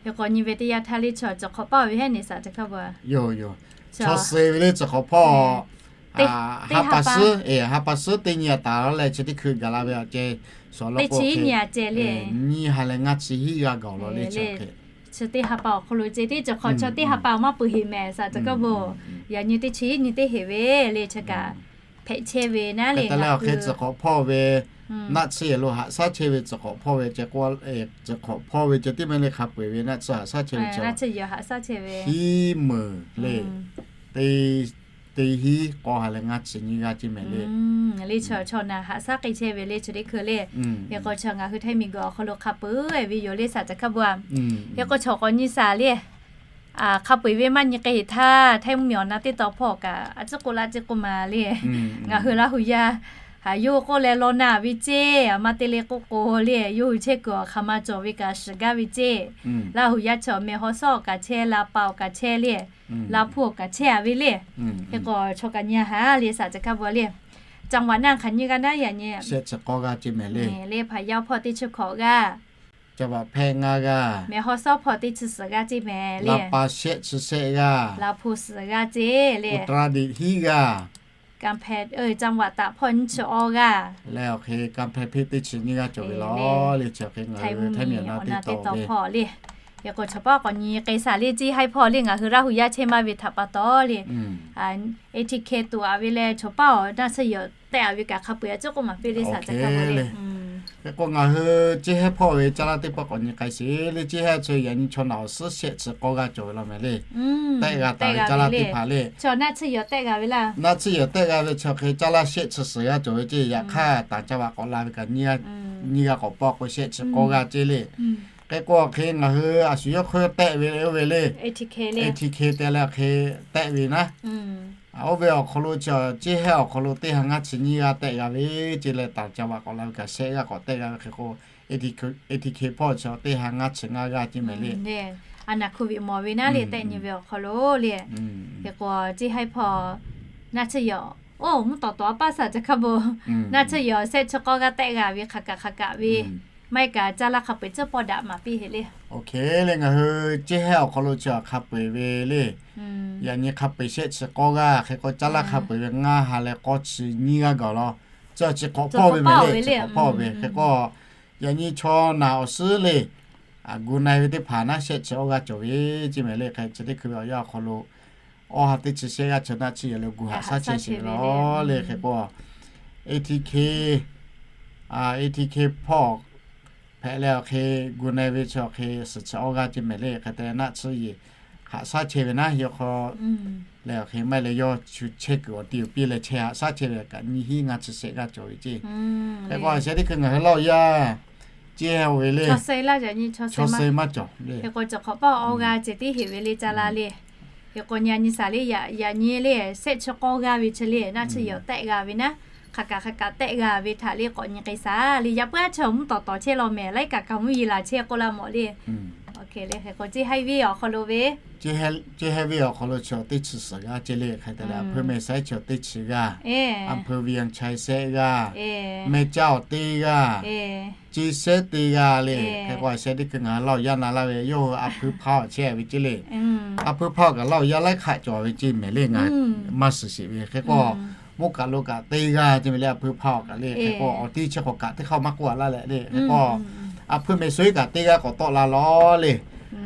Hk'e k'o nyi ve teˇ yanˇ htaˇ le chi tcuh hk'awꞈ paˇ ve heˉ ne saˍ ca hkaˇ ba yoˬ yoˬ. Chaw suh ve le tcuh hk'awꞈ hpawˇ ha pa suhˉ, ha pa suhˉ teˇ nyi a taˍ laˇ leh chi teˇ hkui gaˬ la ve awˬ ceh suhˍ law k'o nyiˇ ha leh ngaˇ chi hiˉ g'aˇ gaˬ law le chi hk'e. Chi teˇ ha pa awˬ hk'aw lo ceh teˇ tcuh hk'awꞈ chaw teˇ ha pa awˬ maˇ peuˬ heˍ mehˍ saˍ ca hkaˇ ba. Yaꞈ nyi teˇ chi hiˉ nyi teˇ heˍ ve le chi kaꞈ hpehꞈ chehˇ ve naˉ le. Hk'e te leh awˬ hk'e tcuh hk'awꞈ hpawˇ ve naˆ chi yehˬ lo haꞈ shaˉ chehˇ ve tcuh hk'awꞈ hpawˇ ve ceh k'o, tcuh hk'awꞈ hpawˇ ve ceh tiˉ mehˍ le hk'a peu-eˬ ve naˆ chi haꞈ shaˉ chehˇ ve ceh hiˉ meunˍ le teˇ hiˉ k'awˇ ha leh ngaˇ chi nyiˇ g'aˇ ceh mehˍ le. Le chaw chaw naˬ haꞈ shaˉ k'ai chehˇ ve le chi teˇ hkui le. Hk'e k'o chaw ngaˬ hui Htaiˇ miˬ guiˬ awˬ hk'aw lo hk'a peu-eˬ ve yoˬ le saˍ ca hkaˇ ba. Hk'e k'o chaw k'awꞈ nyi saˍ le hk'a peu-eˬ ve maˇ nyi k'ai heˍ htaˇ Htaiˇ mvuhˇ miˬ awˬ na teˇ taw hpawˇ kaꞈ a ciˉ k'oˆ laˇ ciˉ k'oˆ ma le. Ngaˬ hui Laˇ huˍ yaˇ haꞈ yawˇ k'oˆ leh law naˬ ve ceh a ma te le k'oˆ k'o le yawˇ hui chehˇ kuiˬ awˬ hk'aˬ ma cawˬ ve kaꞈ shiˍ gaˇ ve ceh. Laˇ huˍ yaˇ chaw mehˬ haw sawˉ awˬ kaꞈ chehˇ, la pa awˬ kaꞈ chehˇ le, la hpu awˬ kaꞈ chehˇ a ve le. Hk'e k'o chaw kaꞈ nyi haꞈ le saˍ ca hkaˇ ba le. Caˇ vaꞈ naˆ hk'aˬ nyiˇ g'aˇ naˉ yaꞈ nyi le hpaˍ yaˇ hpawˇ teˇ chi hkawꞈ g'aˇ, mehˬ haw sawˉ hpawˇ teˇ chi suhˍ g'aˇ ceh mehˍ le, la pa shehˆ chi shehˆ g'aˇ, la hpu suhˍ g'aˇ ceh le, Uttaradik hiˉ g'aˇ, Kanˍ hpehꞈ, caˇ vaꞈ taꞈ hpawˇ nyiˇ chi awˇ g'aˇ leh awˬ hk'e Kanˍ hpehꞈ hpeˆ teˇ chi nyiˇ g'aˇ cawˬ ve law le chi hk'e ngaˬ hui Htaiˇ miˬ awˬ na teˇ taw hpawˇ le. Hk'e k'o chaw paˉ k'awꞈ nyi k'ai shaˍ le, ceˇ haiˉ hpawˇ le ngaˬ hui Laˇ hu yaˇ chehˇ maˇ ve htaꞈ pa taw le, A T K tuˬ a ve leh chaw paˉ awˬ naˆ tsuhˇ yawˬ tehˆ a ve kaꞈ hk'a peu-eˬ a cuˉ k'oˆ maˍ piˇ le shaˍ ca hk'a peu-eˬ le. Hk'e k'o ngaˬ hui ceˇ haiˉ hpawˇ ve caˇ laˇ teˇ pawˆ k'awꞈ nyi k'ai sheˍ le, ceˇ haiˉ chi yaꞈ nyi chaw naˬ awˬ suhˉ shehˆ chi k'awˇ g'aˇ cawˬ ve law mehˍ le. Tehˆ g'a taˍ ve caˇ laˇ teˇ hpaˍ le, naˆ tsuhˇ yawˬ tehˆ g'a ve laˇ, naˆ tsuhˇ yawˬ tehˆ g'a ve chi hk'e caˇ laˇ shehˆ chi suhˍ g'aˇ cawˬ ve ceˇ. Yaꞈ hk'aˇ taˍ caˇ vaꞈ k'awꞈ la ve kaꞈ nyiˇ g'aˇ k'awꞈ pawˆ k'o shehˆ chi k'awˇ g'aˇ ceˇ le. Hk'e k'o hk'e ngaˬ hui a shu yawˇ hk'oˆ tehˆ ve oˇ ve le, A T K te leh hk'e tehˆ ve naˉ, oˇ ve awˬ hk'aw lo chi ceˇ haiˉ awˬ hk'aw lo teˇ ha ngaˇ chi nyiˇ g'aˇ tehˆ g'a ve ceˇ leh taˍ caˇ vaꞈ k'awꞈ la ve kaꞈ shehˆ g'aˇ k'awꞈ tehˆ g'a ve hk'e k'o, A T K hpawˇ chi teˇ ha ngaˇ chi ngaˇ g'aˇ ceˇ mehˍ le. A naˬ hk'oˆ ve mawˬ ve naˉ le tehˆ nyi ve awˬ hk'aw lo le. Hk'e k'o ceˇ haiˉ hpawˇ naˆ tsuhˇ yawˬ, oˇ mvuhˇ tawˍ tawˍ a paˇ shaˍ ca hk'a bon, naˆ tsuhˇ yawˬ shehˆ chi k'awˇ g'aˇ tehˆ g'a ve hk'aˬ kaꞈ hk'aˬ kaꞈ ve maˇ heˆ kaꞈ caˇ laˇ hk'a peu-eˬ tcuhˉ pawˇ daꞈ maˍ piˇ heˆ le. Oˇ hk'e le ngaˬ hui ceˇ haiˉ awˬ hk'aw lo chi hk'a peu-eˬ ve le. Yaꞈ nyi hk'a peu-eˬ shehˆ chi k'awˇ g'aˇ hk'e k'o caˇ laˇ hk'a peu-eˬ ve ngaˇ ha leh k'awˇ chi nyiˇ g'aˇ gaˬ law. Chi chi hk'awꞈ pawˇ ve mehˍ le, chi hk'awꞈ pawˇ ve hk'e k'o, yaꞈ nyi chaw naˬ awˬ suhˉ le, gu na-e ve teˇ hpaˍ naˉ shehˆ chi awˇ g'aˇ cawˬ ve ceˇ mehˍ le. Hk'e chi teˇ hkui ve awˬ yanˇ awˬ hk'aw lo awˇ ha teˇ chi shehˆ g'aˇ chi naˆ tsuhˇ yawˬ leh gu haꞈ shaˉ chehˇ sheˍ ve law le. Hk'e k'o A T K, A T K hpawˇ hpehꞈ leh awˬ hk'e gu na-e ve chi awˬ hk'e suhˍ chi awˇ g'aˇ ceˇ mehˍ le. Hk'e te leh naˆ tsuhˇ yawˬ haꞈ shaˉ chehˇ ve naˉ yawˇ hk'aw leh awˬ hk'e maˇ heˆ leh yawˇ chu chehˇ kuiˬ awˬ ti awˬ piˇ leh chehˇ haꞈ shaˉ chehˇ ve kaꞈ nyiˇ hinˉ ngaˇ chi shehˆ g'aˇ cawˬ ve ceˇ. Hk'e k'o a sheh teˇ hkui ngaˬ hui Laˇ hu yaˇ ceˇ haiˉ oˇ ve le, chaw suh maˇ cawˬ. Hk'e k'o chi hk'awꞈ pawˇ awˇ g'aˇ ceh tiˉ heˍ ve le caˇ laˇ le. Hk'e k'o nyi a nyi shaˍ le, yaꞈ nyi le shehˆ chi k'awˇ g'aˇ ve chi le naˆ tsuhˇ yawˬ tehˆ g'a ve naˉ, hk'aˬ kaꞈ hk'aˬ kaꞈ tehˆ g'a ve htaꞈ le k'awꞈ nyi k'ai shaˍ le. Yaꞈ puiˉ a chaw mvuhˇ tawˍ tawˍ chehˇ law mehˍ, laiˉ kaꞈ kaꞈ mvuhˇ yeˬ laˬ chehˇ k'oˆ laˇ mawˬ le. Hk'e k'o ceˇ haiˉ ve awˬ hk'aw lo ve, ceˇ haiˉ ve awˬ hk'aw lo chi teˇ chi suhˍ g'aˇ ceˇ le. Hk'e te leh a hpui mehˍ saiˉ chi teˇ chi g'aˇ, a hpui ve yanˇ chaiˇ sehˆ g'aˇ, mehˇ caˇ awˬ teˇ g'aˇ, ceˇ sehˉ teˇ g'aˇ le. Hk'e k'o a sheh teˇ hkui ngaˬ hui Laˇ hu yaˇ na laˇ ve yawˇ hui a hpui hpaˇ awˬ chehˇ ve ceˇ le. A hpui hpaˇ kaꞈ Laˇ hu yaˇ laiˉ hk'aˆ cawˬ ve ceˇ mehˍ le. Ngaˬ maˇ shiˍ sheˍ ve hk'e k'o, mvuhˇ kaꞈ lo kaꞈ teˇ g'aˇ ceˇ mehˍ le. A hpui hpaˇ awˬ kaꞈ le hk'e k'o awˬ tiˇ chi k'awꞈ kaꞈ teˇ hk'aˇ maˇ k'oˆ a laˇ leh le. Hk'e k'o a hpui mehˍ suhˍ kaꞈ teˇ g'aˇ k'awꞈ tawˆ la law le.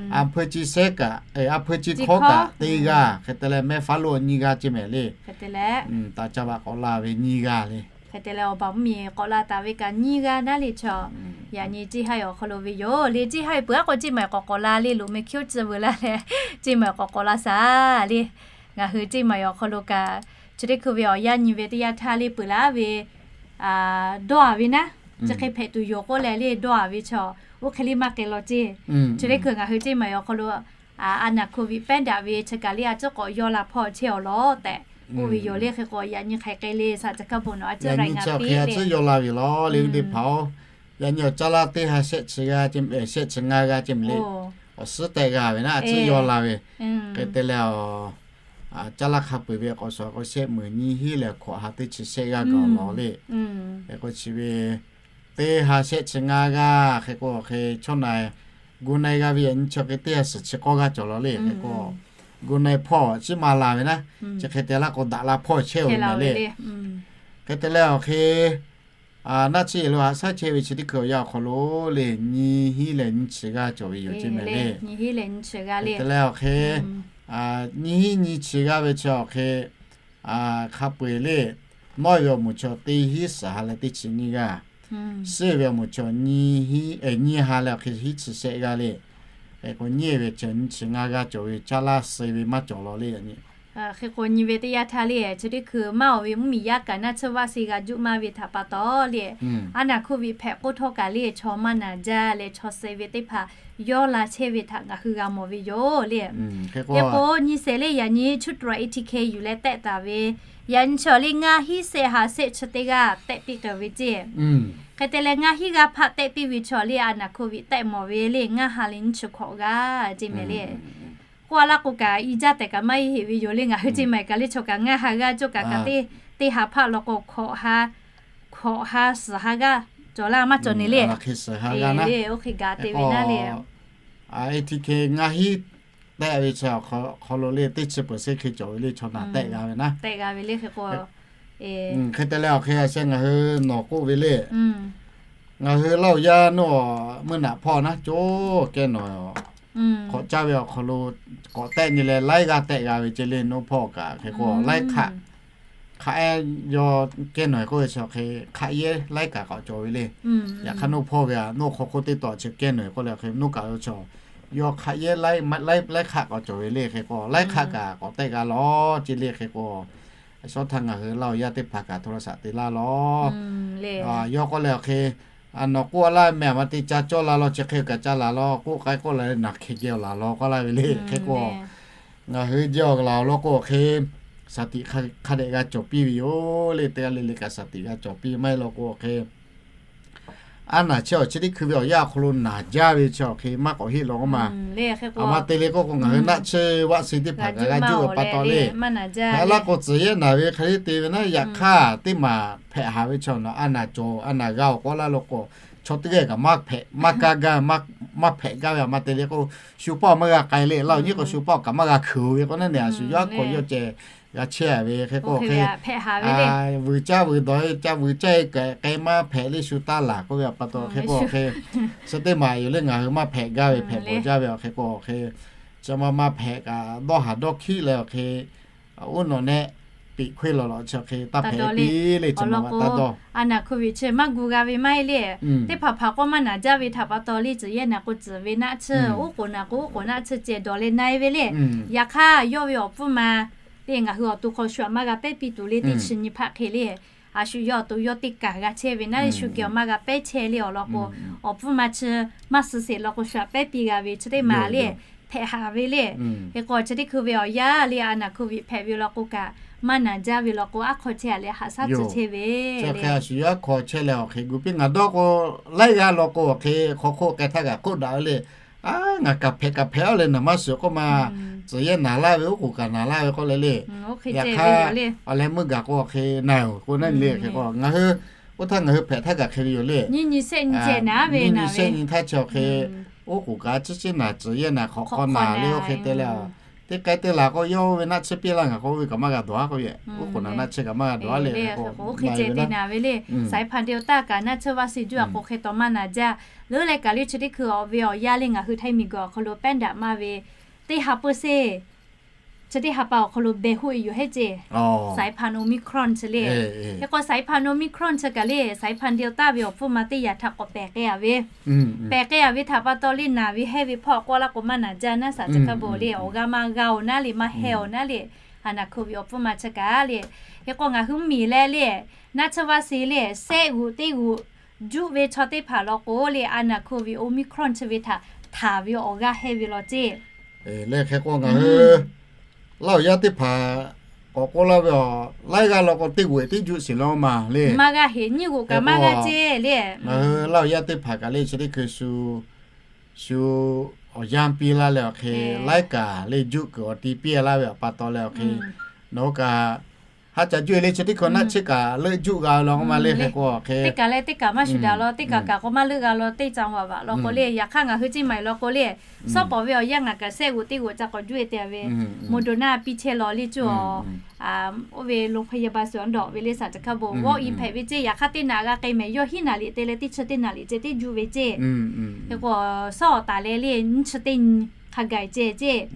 A hpui ceˇ sehˉ kaꞈ, a hpui ceˇ hkawˉ kaꞈ teˇ g'aˇ. Hk'e te leh mehˇ faˉ lo nyiˇ g'aˇ ceˇ mehˍ le. Taˍ caˇ vaꞈ k'awꞈ la ve nyiˇ g'aˇ le. Hk'e te leh awˬ baˬ mvuhˇ miˬ k'awꞈ la taˍ ve kaꞈ nyiˇ g'aˇ naˉ le chaw. Yaꞈ nyi ceˇ haiˉ awˬ hk'aw lo ve yoˬ le. Ceˇ haiˉ peuˬ a k'o ceˇ maiˍ k'awꞈ k'awꞈ la le, loꞈ meh hkiˉ oˇ tcuh veu laˇ leh ceˇ maiˍ k'awꞈ k'awꞈ la shaˍ le. Ngaˬ hui ceˇ maiˍ awˬ hk'aw lo kaꞈ chi teˇ hkui ve awˬ yanˇ nyi ve teˇ yanˇ htaˇ le peuˬ laˇ ve dawˇ a ve naˉ, chi hk'e hpehꞈ tuˬ yoˬ k'oˆ leh le dawˇ a ve chaw, oˇ hk'e le maˇ k'ai law ceˇ. Chi teˇ hkui ngaˬ hui ceˇ maiˍ awˬ hk'aw lo a naˬ hko viꞈ pehˉ daꞈ ve chi kaꞈ le a ciˉ k'awꞈ yaw la hpawˇ chehˇ awˬ law tehꞈ k'oˆ ve yoˬ le. Hk'e k'o yaꞈ nyi hk'aiˬ k'ai le shaˍ ca hkaˇ bon nawˬ a ciˉ ra ngaˬ piˇ le, yaw la ve law le teˇ hpaˍ-oˬ. Yaꞈ nyi awˬ caˇ laˇ teˇ ha shehˆ chi g'aˇ, shehˆ chi ngaˇ g'aˇ ceˇ mehˍ le. Awˬ suhˉ tehˆ g'a ve naˉ a ciˉ yaw la ve. Hk'e te leh caˇ laˇ hk'a peu-eˬ ve k'awꞈ shuˍ k'o shehˆ meuˍ nyiˇ hinˉ leh hkawꞈ ha teˇ chi shehˆ g'aˇ gaˬ law le. Hk'e k'o chi ve teˇ ha shehˆ chi ngaˇ g'aˇ hk'e k'o hk'e chaw naˬ gu na-e g'a ve yaꞈ nyi chi hk'e teˇ ha suhˍ chi k'awˇ g'aˇ cawˬ law le. Hk'e k'o gu na-e hpawˇ ciˉ maˇ la ve naˉ, chi hk'e te laˇ k'o daꞈ la hpawˇ chehˇ ve mehˍ le. Hk'e te leh awˬ hk'e naˆ tsuhˇ yehˬ lo haꞈ shaˉ chehˇ ve chi teˇ hkui awˬ yanˇ awˬ hk'aw lo le nyiˇ hinˉ leh nyiˇ chi g'aˇ cawˬ ve yoˬ ceˇ mehˍ le. Hk'e te leh awˬ hk'e nyiˇ hinˉ nyiˇ chi g'aˇ ve chi awˬ hk'e hk'a peu-eˬ le, nawˇ ve awˬ moˍ chaw teˇ hinˉ suhˍ ha leh teˇ chi nyiˇ g'aˇ, suˉ ve awˬ moˍ chaw nyiˇ ha leh awˬ hk'e hinˉ chi shehˆ g'aˇ le. Hk'e k'o nyiˇ ve chi nyiˇ chi ngaˇ g'aˇ cawˬ ve caˇ laˇ suh ve maˇ cawˬ law le. Hk'e k'o nyi ve teˇ yanˇ htaˇ le chi teˇ hkui maˇ awˬ ve mvuhˇ miˬ yaˇ kaꞈ naˆ tsuhˇ vaˇ se g'a juˆ maˇ ve htaꞈ pa taw le, a naˬ hko viꞈ hpehꞈ k'oˆ htawˇ kaꞈ le chaw maˇ naˬ jaˇ leh chaw suh ve teˇ hpaˍ yawˇ la chehˇ ve htaꞈ ngaˬ hui g'a mawˬ ve yoˬ le. Hk'e k'o nyi shehˍ le yaꞈ nyi chuˇ tawˍ A T K yuˬ leh tehˆ taˍ ve, yaꞈ nyi chaw le ngaˇ hinˉ shehˆ ha shehˆ chi teˇ g'aˇ tehˆ piˇ k'ai ve ceˇ. Hk'e te leh ngaˇ hinˉ g'aˇ hpaˆ tehˆ piˇ ve chaw le a naˬ hko viꞈ tehˆ mawˬ ve le ngaˇ ha leh nyiˇ chi hkawꞈ g'aˇ ceˇ mehˍ le. K'oˆ a laˇ k'o kaꞈ i jaˇ tehꞈ kaꞈ maˇ heˆ heˆ ve yoˬ le. Ngaˬ hui ceˇ maiˍ kaꞈ le chaw kaꞈ ngaˇ ha g'aˇ cawˬ kaꞈ kaꞈ teˇ ha hpaˆ law k'o hkawꞈ ha, hkawꞈ ha suhˍ ha g'aˇ cawˬ laˇ maˇ cawˬ ne le. Oˇ hk'e gaˬ te ve naˉ le. A T K ngaˇ hinˉ tehˆ ve chi awˬ hk'aw lo le teˇ chi peuˬ shehˆ hk'e cawˬ ve le chaw naˬ tehˆ g'a ve naˉ. Hk'e te leh awˬ hk'e a sheh ngaˬ hui nawˬ k'oˆ ve le. Ngaˬ hui Laˇ hu yaˇ nawˇ meuˇ naꞈ hpawˇ naˉ coˇ kehˉ nawˬ K'awꞈ caˇ ve awˬ hk'aw lo k'awꞈ tehˆ nyi leh laiˉ g'aˇ tehˆ g'a ve ce le, noˇ hpawˇ kaꞈ hk'e k'o laiˉ hk'aˆ hk'aˆ ehˉ yawˇ kehˉ nawˬ k'oˆ ve chi hk'e hk'aˆ yehˉ laiˉ kaꞈ k'awꞈ cawˬ ve le. Yaꞈ hk'aˇ noˇ hpawˇ ve a noˇ hk'aw hk'oˆ teˇ taw chi kehˉ nawˬ k'oˆ le hk'e noˇ kaꞈ lo chaw yawˇ hk'aˆ yehˉ laiˉ laiˉ hk'aˆ k'awꞈ cawˬ ve le hk'e k'o laiˉ hk'aˆ kaꞈ k'awꞈ tehˆ g'a lawˬ ce le hk'e k'o, shawˉ htaˇ ngaˬ hui laˇ awˬ yaˇ teˇ hpaˍ kaꞈ hto la shaꞈ te laˇ lawˬ. Yawˇ k'oˆ le awˬ hk'e, a nawˬ k'oˆ a laˇ meh a ma te ca cawˇ la lawˬ chi hk'e kaꞈ ca laˬ lawˬ k'oˆ k'ai k'oˆ la naˬ hk'e jehˇ awˬ laˬ lawˬ k'oˆ laˇ ve le hk'e k'o, ngaˬ hui jehˇ awˬ laˬ lawˬ k'o awˬ hk'e shaˍ tiꞈ hk'a dehꞈ g'a cawˬ piˇ ve yoˬ le. Teˇ g'aˇ le le kaꞈ shaˍ tiꞈ g'a cawˬ piˇ maˇ heˆ lawˬ k'o awˬ hk'e a naˬ chehˇ awˬ chi teˇ hkui ve awˬ yanˇ awˬ hk'aw lo naˬ jaˇ ve chi awˬ hk'e maˇ k'awꞈ heˆ lawˬ k'oˆ ma. A ma te le k'oˆ k'o ngaˬ hui naˆ tsuhˇ vaˆ suh teˇ hpaˍ kaꞈ g'a juˇ ve pa taw le. Hk'e laˇ k'o tcuhˍ yehˇ naˬ ve hk'e le te ve naˉ yaꞈ hk'aˇ teˇ maˬ hpehꞈ haˍ ve chaw nawˬ a naˬ cawˬ a naˬ g'a awˬ k'aw laˇ lawˬ k'o chaw teˇ g'aˇ kaꞈ maˇ hpehꞈ maˇ kaˇ gaˇ maˇ hpehꞈ gaˇ ve a ma te le k'o shu paˇ maˇ g'a k'ai le laˇ awˬ nyi k'o shu paˇ kaꞈ maˇ g'a hkeuˍ ve k'o naˉ ne a shu yawˇ a hkaw yawˇ ceh g'a chehˇ ve hk'e k'o hk'e vuiˬ caˇ vuiˬ dawˬ caˇ vuiˬ caˇ e kaꞈ k'ai maˇ hpehꞈ le shu taˇ laˬ k'oˆ ve a pa taw hk'e k'o awˬ hk'e chi teˇ maˬ yoˬ le ngaˬ hui maˇ hpehꞈ gaˇ ve hpehꞈ bawˬ jaˇ ve awˬ hk'e k'o awˬ hk'e chi ma ma hpehꞈ kaꞈ dawˇ haˍ dawˇ hkiˆ leh awˬ hk'e oˇ nawˬ nehˆ peꞈ hk'oˆ lawˬ lawˬ chi hk'e taˇ hpehꞈ piˇ le chi ma ma taˇ dawˇ. A naˬ hk'oˆ ve chi maˇ gu g'a ve maˇ heˆ le. Teˇ hpaˍ hpaˍ k'o maˇ naˬ jaˇ ve htaꞈ pa taw le tcuhˍ yehˇ naˬ k'o tcuhˍ ve naˆ tsuhˇ oˉ k'oˍ naˬ k'o oˉ k'oˍ naˆ tsuhˇ ceh dawˬ leh na e ve le. Yaꞈ hk'aˇ yawˇ ve awˬ pfuhˇ ma le ngaˬ hui awˬ to hk'aw shu aꞈ maˇ g'a pehˉ piˇ tuˬ le teˇ chi nyi hpaˆ hk'e le. A shu yawˇ awˬ to yawˇ teˇ kaˬ g'a chehˇ ve naˉ le shu geh awˬ maˇ g'a pehˉ chehˇ le awˬ lawn k'o, awˬ pfuhˇ ma chi maˇ suh sheˍ lawn k'o shu aꞈ pehˉ piˇ g'a ve chi teˇ maˬ le hpehꞈ haˍ ve le. Hk'e k'o chi teˇ hkui ve awˬ yanˇ le a naˬ hk'oˆ ve hpehꞈ ve lawn k'o kaꞈ maˇ naˬ jaˇ ve lawn k'o aˉ hk'aw chehˇ a leh haꞈ shaˉ tcuh chehˇ ve le. Aˉ hk'aw chehˇ leh awˬ hk'e gu piˇ ngaˬ dawˇ k'o laiˉ g'aˇ lawn k'o awˬ hk'e hk'aw hk'oˆ k'ai htaˇ kaꞈ k'oˆ daꞈ ve le. A ngaˬ kaꞈ hpehꞈ kaꞈ hpehꞈ a le naˬ maˇ shiˍ k'oˆ ma tcuhˍ yehˇ naˬ laˇ ve oˉ k'oˍ kaꞈ naˬ laˇ ve k'oˆ le le. Yaꞈ hk'aˇ awˬ leh meuˇ gaˬ k'o awˬ hk'e na yoˬ k'o naˉ le hk'e k'o ngaˬ hui oˇ htaˇ ngaˬ hui hpehꞈ htaˇ kaꞈ hk'e ve yoˬ le. Nyiˇ nyi shehˆ nyi htaˇ chi awˬ hk'e oˉ k'oˍ kaꞈ ciˉ ciˉ naˬ tcuhˍ yehˇ naˬ hk'awꞈ hk'aw naˬ le oˇ hk'e te le. Teˇ k'ai teˇ laˬ k'o yawˇ ve naˆ tsuhˇ piˇ laˇ ngaˬ k'o oˇ ve kaꞈ maˇ g'a dawˬ a k'oˆ ve. Oˉ k'oˍ naˬ naˆ tsuhˇ kaꞈ maˇ g'a dawˬ a le k'o oˇ hk'e ceh te naˬ ve le. Saiˍ hpaˍ te awˬ taˇ kaꞈ naˆ tsuhˇ vaˆ suh juˇ a k'o hk'e taw maˇ naˬ jaˇ. Leuˉ leh kaˬ le chi teˇ hkui awˬ ve awˬ yanˇ le ngaˬ hui Htaiˇ miˬ guiˬ awˬ hk'aw lo pehˉ daꞈ maˇ ve teˇ ha peuˇ seˇ chi teˇ ha pa awˬ hk'aw lo beh hoˆ e yoˬ heˉ ceˇ. Saiˍ hpaˍ Omicron chi le. Hk'e k'o saiˍ hpaˍ Omicron chi kaˬ le saiˍ hpaˍ te awˬ taˇ ve awˬ hpfuhˇ ma teˇ yaꞈ htaꞈ k'awꞈ pehˬ k'ai a ve pehˬ k'ai a ve htaꞈ pa taw le naˬ ve hehˇ ve hpawˇ k'oˆ laˇ k'o maˇ naˬ jaˇ naˉ shaꞈ chi hk'a bawˬ le awˬ g'aˇ maˇ g'a oˬ naˉ le maˇ heh oˬ naˉ le. A naˬ hk'oˆ ve awˬ hpfuhˇ ma chi kaˬ le. Hk'e k'o ngaˬ hui mvuhˇ miˬ leh le naˆ tsuhˇ vaˆ suh le sehˆ g'uꞈ teˇ g'uꞈ juˆ ve chaw teˇ hpaˍ lawn k'o le a naˬ hk'oˆ ve Omicron chi ve htaꞈ htaˍ ve awˬ g'aˇ heh ve law ceˇ. Leh hk'e k'o ngaˬ hui laˇ awˬ yaˇ teˇ hpaˍ k'awꞈ k'oˆ laˇ ve a laiˉ g'aˇ law k'o teˇ g'uꞈ teˇ juˆ shiˍ law maˬ le. Maˇ g'a heꞈ nyiˇ g'uꞈ kaꞈ maˇ g'a ceˇ le. Ngaˬ hui laˇ awˬ yaˇ teˇ hpaˍ kaꞈ le chi teˇ hkui shu shu awˬ yanˇ piˇ laˇ leh awˬ hk'e laiˉ kaꞈ le juˆ kuiˬ awˬ ti piˇ laˇ ve awˬ pa taw leh awˬ hk'e nawˬ kaꞈ ha ca juˆ e le chi teˇ hkui naˆ tsuhˇ kaꞈ leuˆ juˆ g'a law k'o maˇ le hk'e k'o awˬ hk'e teˇ kaˬ leh teˇ kaˬ maˇ shuˍ daꞈ law teˇ kaˬ kaꞈ k'o maˇ leuˆ g'a law teˇ caˇ vaꞈ vaꞈ law k'o le yaꞈ hk'aˇ ngaˬ hui ceˇ maˍ e law k'o le suhˉ pawˍ ve awˬ yanˇ ngaˬ kaꞈ sehˆ g'uꞈ teˇ g'uꞈ ca k'awꞈ juˆ e te ve Moderna piˇ chehˇ law le cuˇ a oˇ ve โรงพยาบาล sawˬ dawꞈ ve le shaꞈ chi hk'a bawˬ walk in hpehꞈ ve ceˇ yaꞈ hk'aˇ teˇ naꞈ g'a k'ai mehˍ yawˇ hiˉ naˍ liꞈ te leh teˇ chi teˇ naˍ liꞈ ceh teˇ juˆ ve ceˇ. Hk'e k'o suhˉ awˬ taˍ leh le nyiˇ chi teˇ nyi hk'a gaˬ ceh ceˇ.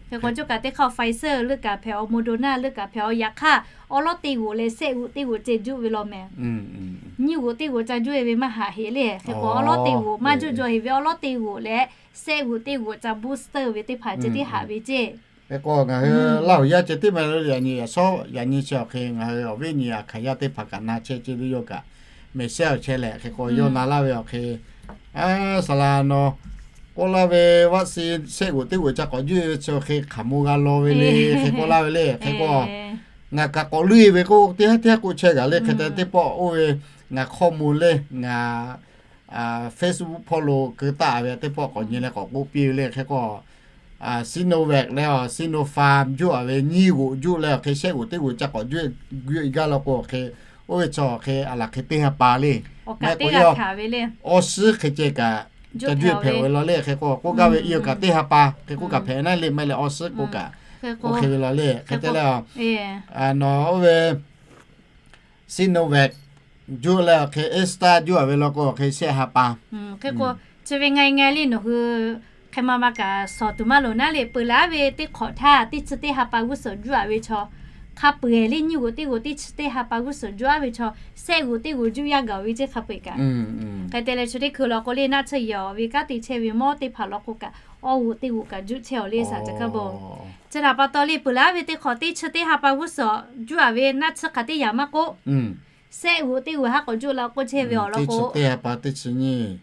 Hk'e k'o cawˇ kaꞈ teˇ hk'aˇ Pfizer leuˆ kaꞈ hpehꞈ aw Moderna leuˆ kaꞈ hpehꞈ aw yaꞈ hk'aˇ awˉ lawˉ teˇ g'uꞈ leh sehˆ g'uꞈ teˇ g'uꞈ ceh juˆ ve law mehˍ. Nyiˇ g'uꞈ teˇ g'uꞈ ca juˆ e ve maˇ haꞈ heꞈ le hk'e k'o awˉ lawˉ teˇ g'uꞈ maˇ juˆ jaw heꞈ ve awˉ lawˉ teˇ g'uꞈ leh sehˆ g'uꞈ teˇ g'uꞈ ca booster ve teˇ hpaˍ ceh teˇ haꞈ ve ceˇ. Hk'e k'o ngaˬ hui laˇ awˬ yaˇ ceh teˇ maˬ yaꞈ nyi yaꞈ shawˉ yaꞈ nyi chi awˬ hk'e ngaˬ hui awˬ viˉ nyi aˬ hkaˍ yaˇ teˇ hpaˍ kaꞈ na chehˇ ceh le yawˇ kaꞈ mehˍ shehˇ awˬ chehˇ leh hk'e k'o yawˇ na laˇ ve awˬ hk'e a saˍ laˍ nawˬ k'oˆ laˇ ve vaˆ suh sehˆ g'uꞈ teˇ g'uꞈ ca k'awꞈ juˆ e ve chi awˬ hk'e hk'aˬ mo g'a law ve le hk'e k'oˆ laˇ ve le hk'e k'o ngaˬ kaꞈ k'awꞈ leuˆ e ve k'o teˇ haˉ teˇ haˉ k'oˆ chehˇ gaˬ le hk'e te teˇ pawˆ oˇ ve ngaˬ hkawˇ mo le ngaˬ Facebook hpawˇ lo keu taˆ ve teˇ pawˆ k'awꞈ nyi leh k'awꞈ k'oˆ piˇ ve le hk'e k'o Sinovac leh Sinopharm juˆ a ve nyiˇ g'oꞈ juˆ leh awˬ hk'e shehˆ g'oꞈ teˇ g'oꞈ ca k'awꞈ juˆ e gaˇ law k'o awˬ hk'e oˇ ve chaw awˬ hk'e aˬ laˬ hk'e teˇ ha pa le. Awˬ kaꞈ teˇ ha pa ve le. Awˬ suhˉ hk'e ceh kaꞈ ca juˆ e hpehꞈ ve law le hk'e k'o k'oˆ gaˇ ve i awˬ kaꞈ teˇ ha pa hk'e k'oˆ kaꞈ hpehꞈ naˉ le maˇ leh awˬ suhˉ k'oˆ kaꞈ oˇ hk'e ve law le hk'e te le nawˬ oˇ ve Sinovac juˆ leh awˬ hk'e Astra juˆ a ve law k'o awˬ hk'e shehˆ ha pa. Hk'e k'o chi ve nga nga le nawˬ hui Hk'e ma ma kaꞈ shawˍ tuˬ maˇ loˍ naˉ le, peuˬ laˉ ve teˇ hk'awꞈ htaˇ teˇ chi teˇ ha pa g'uˇ suhˍ juˇ aꞈ ve chaw, hk'a peu-eˬ le nyiˇ g'oꞈ teˇ g'oꞈ teˇ chi teˇ ha pa g'uˇ suhˍ juˇ aꞈ ve chaw, shehˆ g'oꞈ teˇ g'oꞈ juˇ yaˇ gaˬ-oˬ ve ceˇ hk'a peu-eˬ kaꞈ. Hk'e te leh chi teˇ hkui law k'o le, naˆ tsuhˇ yehˬ ve kanˉ te chehˇ ve mawˇ teˇ hpaˍ law k'o kaꞈ, awˇ g'oꞈ teˇ g'oꞈ kaꞈ juˇ chehˇ-aw le saˍ ca kaˉ bon. Chi htaꞈ pa taw le, peuˬ laˉ ve teˇ hk'awꞈ teˇ chi teˇ ha pa g'uˇ suhˍ juˇ aꞈ ve naˆ tsuhˇ hk'aˬ teˇ yaꞈ maˇ k'oˆ, shehˆ g'oꞈ teˇ g'oꞈ haˉ k'awꞈ juˇ la k'oˆ chehˇ ve awˬ lawn k'o, teˇ chi teˇ ha pa teˇ chi nyiˇ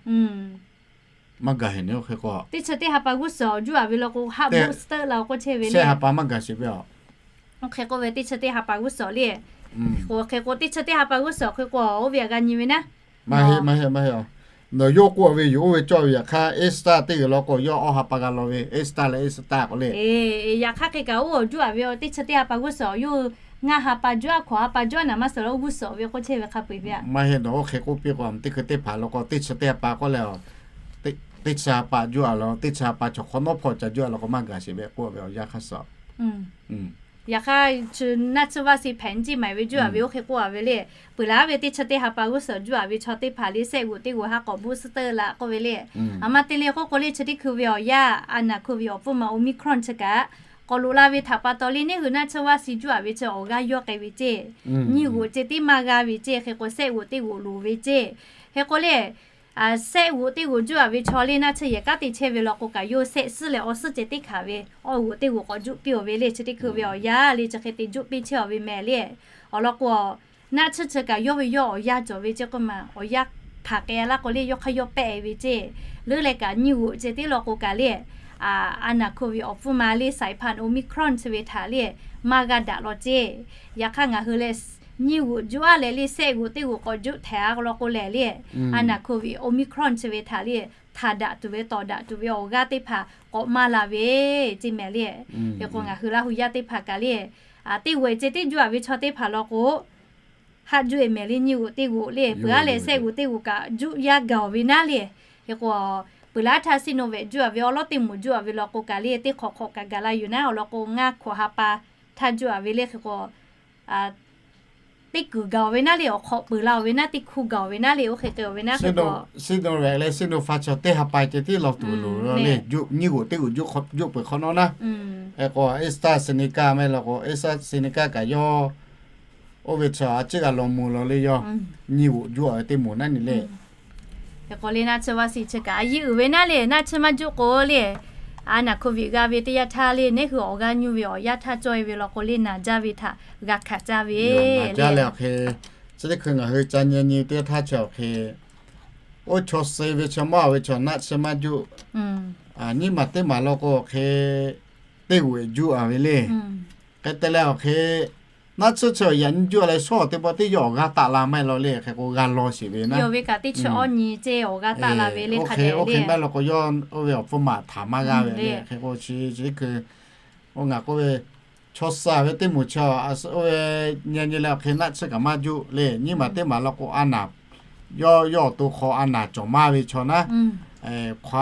maˇ gaˬ heˆ ne, oˇ hk'e k'o, teˇ chi teˇ ha pa g'uˇ suhˍ juˇ aꞈ ve law k'o, haˉ buˆ suhˉ teuˆ la k'oˆ chehˇ ve le. Shehˆ ha pa maˇ gaˬ sheˍ ve a. Oˇ hk'e k'oˆ ve teˇ chi teˇ ha pa g'uˇ suhˍ le. Hk'e k'o teˇ chi teˇ ha pa g'uˇ suhˍ hk'e k'o, oˇ ve htaꞈ g'a nyi ve naˉ. Maˇ heˆ, maˇ heˆ, maˇ heˆ. Nawˬ yawˇ k'oˆ ve yoˬ, oˇ ve cawˇ ve yaꞈ hk'aˇ, Easter teˇ g'uiˬ law k'o, yawˇ awˇ ha pa g'a law ve, Easter leh Easter k'o le. Yaꞈ hk'aˇ hk'e kaꞈ oˇ awˬ juˇ aꞈ ve teˇ chi teˇ ha pa g'uˇ suhˍ yawˇ hui ngaˇ ha pa juˇ aꞈ, hkawꞈ ha pa juˇ aꞈ naˍ maˇ suhˍ la, oˇ g'uˇ suhˍ ve k'oˆ chehˇ ve hk'a peu-eˬ ve a. Maˇ heˆ, nawˬ oˇ hk'e k'oˆ piˇ k'o, teˇ hkui teˇ hpaˍ law k'o, teˇ chi teˇ ha pa k'oˆ leh, teˇ chi ha pa juˇ aꞈ law, teˇ chi ha pa chaw hk'awꞈ nawˉ hpawˇ ca juˇ aꞈ law k'o, maˇ gaˬ sheˍ ve k'oˆ ve awˬ yanˇ hk'aˇ suh. Yaꞈ hk'aˇ, naˆ tsuhˇ vaˇ si hpehꞈ nyiˇ maˬ ve juˇ aꞈ ve oˇ hk'e k'oˆ a ve le. Peuˬ laˉ ve teˇ chi teˇ ha pa g'uˇ suhˍ juˇ aꞈ ve chaw teˇ hpaˍ le, shehˆ g'oꞈ teˇ g'oꞈ haˉ k'awꞈ buˆ suhˉ teuˆ la k'oˆ ve le. Aˬ ma te le k'oˆ k'o le, chi teˇ hkui ve awˬ yanˇ, a naˍ hkui ve awˬ pfuhˇ ma Omicron chi kaꞈ k'awꞈ loꞈ la ve htaꞈ pa taw le, neˇ hui naˆ tsuhˇ vaˇ si juˇ aꞈ ve chi awˬ g'aˇ yawˇ k'ai ve ceˇ. Nyiˇ g'oꞈ ceh tiˉ maˇ g'a ve ceˇ, hk'e k'o shehˆ g'oꞈ teˇ g'oꞈ loˍ ve ceˇ. Hk'e k'o le, shehˆ g'oꞈ teˇ g'oꞈ juˇ aꞈ ve chaw le, naˆ tsuhˇ yehˬ kanˉ te chehˇ ve law k'o kaꞈ, yawˇ shehˆ suhˉ leh awˇ suhˉ ceh teˇ hkanˍ ve awˬ g'oꞈ teˇ g'oꞈ k'awꞈ juˆ piˇ-oˬ ve le. Chi teˇ hkui ve awˬ yanˇ le, chi hk'e te juˆ piˇ chehˇ-aˬ ve mehˍ le. Awˬ lawn k'o, naˆ tsuhˇ chi kaꞈ yawˇ ve yawˇ awˬ yanˇ cawˬ ve ceˇ k'oˆ ma, awˬ yanˇ hpanˍ k'ai laˇ k'o le, yawˇ hk'aˇ yawˇ pehˆ ve ceˇ. Leuˉ leh kaꞈ nyiˇ g'oꞈ ceh tiˉ law k'o kaꞈ le, a naˍ hkui ve awˬ pfuhˇ ma le, สายพันธุ์ Omicron chi ve htaꞈ le maˇ g'a daꞈ law ceˇ. Yaꞈ hk'aˇ ngaˬ hui lehˬ, nyiˇ g'oꞈ juˇ aꞈ leh le, shehˆ g'oꞈ teˇ g'oꞈ k'awꞈ juˆ htehꞈ a law k'o lehˬ le, a naˍ hkui ve Omicron chi ve htaꞈ le htaꞈ daꞈ tuˬ ve, tawˍ daꞈ tuˬ ve awˬ g'aˇ teˇ hpaˍ k'awꞈ maˇ la ve ceˇ mehˍ le. Hk'e k'o ngaˬ hui Laˇ hu yaˇ teˇ hpaˍ kaꞈ le, teˇ g'oꞈ ceh tiˉ juˇ aꞈ ve chaw teˇ hpaˍ law k'o, haˆ juˇ e mehˍ le, nyiˇ g'oꞈ teˇ g'oꞈ le, peuˬ aˉ leh shehˆ g'oꞈ teˇ g'oꞈ kaꞈ juˆ yaˇ gaˬ-oˬ ve naˉ le. Hk'e k'o, peuˬ laˉ htaˇ Sinovac juˇ aꞈ ve awˉ lawˉ teˇ moˍ juˇ aꞈ ve law k'o kaꞈ le, teˇ hk'awꞈ hk'awꞈ kaꞈ gaˬ la yoˬ naˉ. Awˬ lawn k'o, ngaˇ hkawꞈ ha pa htaˇ juˇ aꞈ ve le. Hk'e k'o, teˇ kuiˬ gaˬ-oˬ ve naˉ le, awˬ hk'awꞈ peuˬ la-oˬ ve naˉ, teˇ hkuˇ gaˬ-oˬ ve naˉ le, oˇ hk'e k'ai-oˬ ve naˉ. Sinovac leh Sinopharm chi teˇ ha pa ceh tiˉ law tuˬ loˍ le, nyiˇ g'oꞈ teˇ g'oꞈ juˆ peuˬ hk'awꞈ nawˉ naˉ. Hk'e k'o, AstraZeneca mehˍ law k'o, AstraZeneca kaꞈ yawˇ oˇ ve chi a ciˉ g'a law mvuh law le, yawˇ nyiˇ g'oꞈ juˇ aꞈ ve teˇ moˍ naˉ ni le. Hk'e k'o le, naˆ tsuhˇ vaˇ si chi kaꞈ a yiˇ uiˍ ve naˉ le, naˆ tsuhˇ maˇ juˆ k'o le, a naˍ hkui ve g'a ve teˇ yanˇ htaˇ le, neˇ hui awˬ g'aˇ nyuˇ ve awˬ yanˇ htaˇ cawˇ e ve law k'o le, naˬ jaˇ ve htaꞈ g'a hkanˍ caˇ ve le. Awˬ hk'e, chi teˇ hkui ngaˬ hui ca nyi nyi teˇ htaˇ chi awˬ hk'e, oˇ chaw suh ve chi mawˇ ve chaw naˆ tsuhˇ maˇ juˆ, nyiˇ maˬ teˇ maˬ law k'o awˬ hk'e, teˇ g'oꞈ juˆ a ve le. Hk'e te leh awˬ hk'e, naˆ tsuhˇ chi awˬ yaꞈ nyi juˆ leh shawˉ teˇ pawˆ teˇ yawˇ awˬ g'aˇ taˆ la maˇ heˆ law le. Hk'e k'o g'a law sheˍ ve naˉ. Yawˇ ve kaꞈ teˇ chi awˇ nyi ceˇ awˬ g'aˇ taˆ la ve le. Oˇ hk'e, oˇ hk'e mehˍ law k'o yawˇ oˇ ve awˬ hpfuhˇ maˬ htaꞈ maˇ g'a ve le. Hk'e k'o chi chi teˇ hkui, oˇ ngaˬ k'oˆ ve, chaw suh ve teˇ moˍ chi, oˇ ve nyi nyi leh awˬ hk'e naˆ tsuhˇ kaꞈ maˇ juˆ le. Nyiˇ maˬ teˇ maˬ law k'o a naˍ, yawˇ yawˇ awˬ to hk'aw a naˍ cawˬ maˇ ve chaw naˉ, คว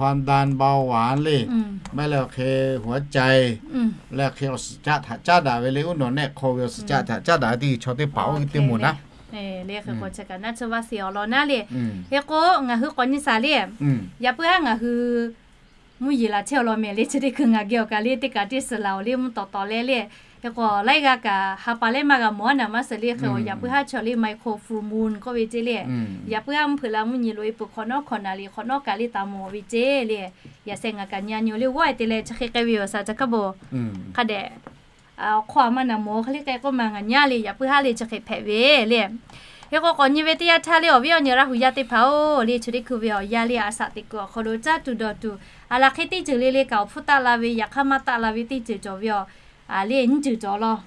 ามดัน เบาหวาน le, maˇ heˆ leh awˬ hk'e หัวใจ leh awˬ hk'e awˬ suhˍ caˆ htaꞈ caˉ daꞈ ve le. Uˉ nawˬ nehˆ hk'aw ve awˬ suhˍ caˆ htaꞈ caˉ daꞈ ve teˇ chaw teˇ hpaˍ oˇ ve teˇ moˍ naˉ. Hk'e k'o chi kaꞈ naˆ tsuhˇ vaˇ si awˬ lawn naˉ le. Hk'e k'o ngaˬ hui k'awꞈ nyi shaˍ le, yaꞈ puiˉ haˉ ngaˬ hui mvuhˇ yeˬ laˬ chehˇ awˬ lawn mehˍ le. Chi teˇ hkui ngaˬ geh awˬ kaˬ le teˇ kaꞈ teˇ suhˍ laˬ awˬ le mvuhˇ tawˍ tawˍ leh le. Hk'e k'o laiˉ g'aˇ kaꞈ ha pa lehˉ maˇ g'a mawˬ a naˍ maˇ suhˍ le. Hk'e k'o yaꞈ puiˉ haˉ chaw le micro full moon k'oˆ ve ceˇ le. Yaꞈ puiˉ haˉ mvuhˇ hpeuꞈ la mvuhˇ nyi loꞈ e peuˬ hk'awꞈ nawˉ hkawꞈ naˍ liꞈ hk'awꞈ nawˉ kaꞈ le taˍ mawˬ ve ceˇ le. Yaꞈ sheh ngaˬ kaꞈ nyi a nyi le g'awˇ e te leh chi hk'e k'ai ve yoˬ saˍ ca kaˉ bon. Hk'a dehꞈ awˬ hk'aw a maˇ naˍ mawˬ hk'e le k'ai k'oˆ ma ngaˬ nyi a le, yaꞈ puiˉ haˉ le chi hk'e hpehꞈ ve le. Hk'e k'o k'awꞈ nyi ve teˇ yanˇ htaˇ le, awˬ viˉ awˬ nyi Laˇ hu yaˇ teˇ hpaˍ-oˬ le, chi teˇ hkui ve awˬ yanˇ le a shaꞈ teꞈ kuiˬ awˬ hk'aw lo caˇ tuˬ dawˬ tuˬ, a laˬ hk'e teˇ ceuˬ le le kaꞈ awˬ hpfuhˇ taˆ la ve, yaꞈ hk'aˇ maˇ taˆ la ve teˇ ceuˬ cawˬ ve yoˬ. A le nyiˇ ceuˬ cawˬ law.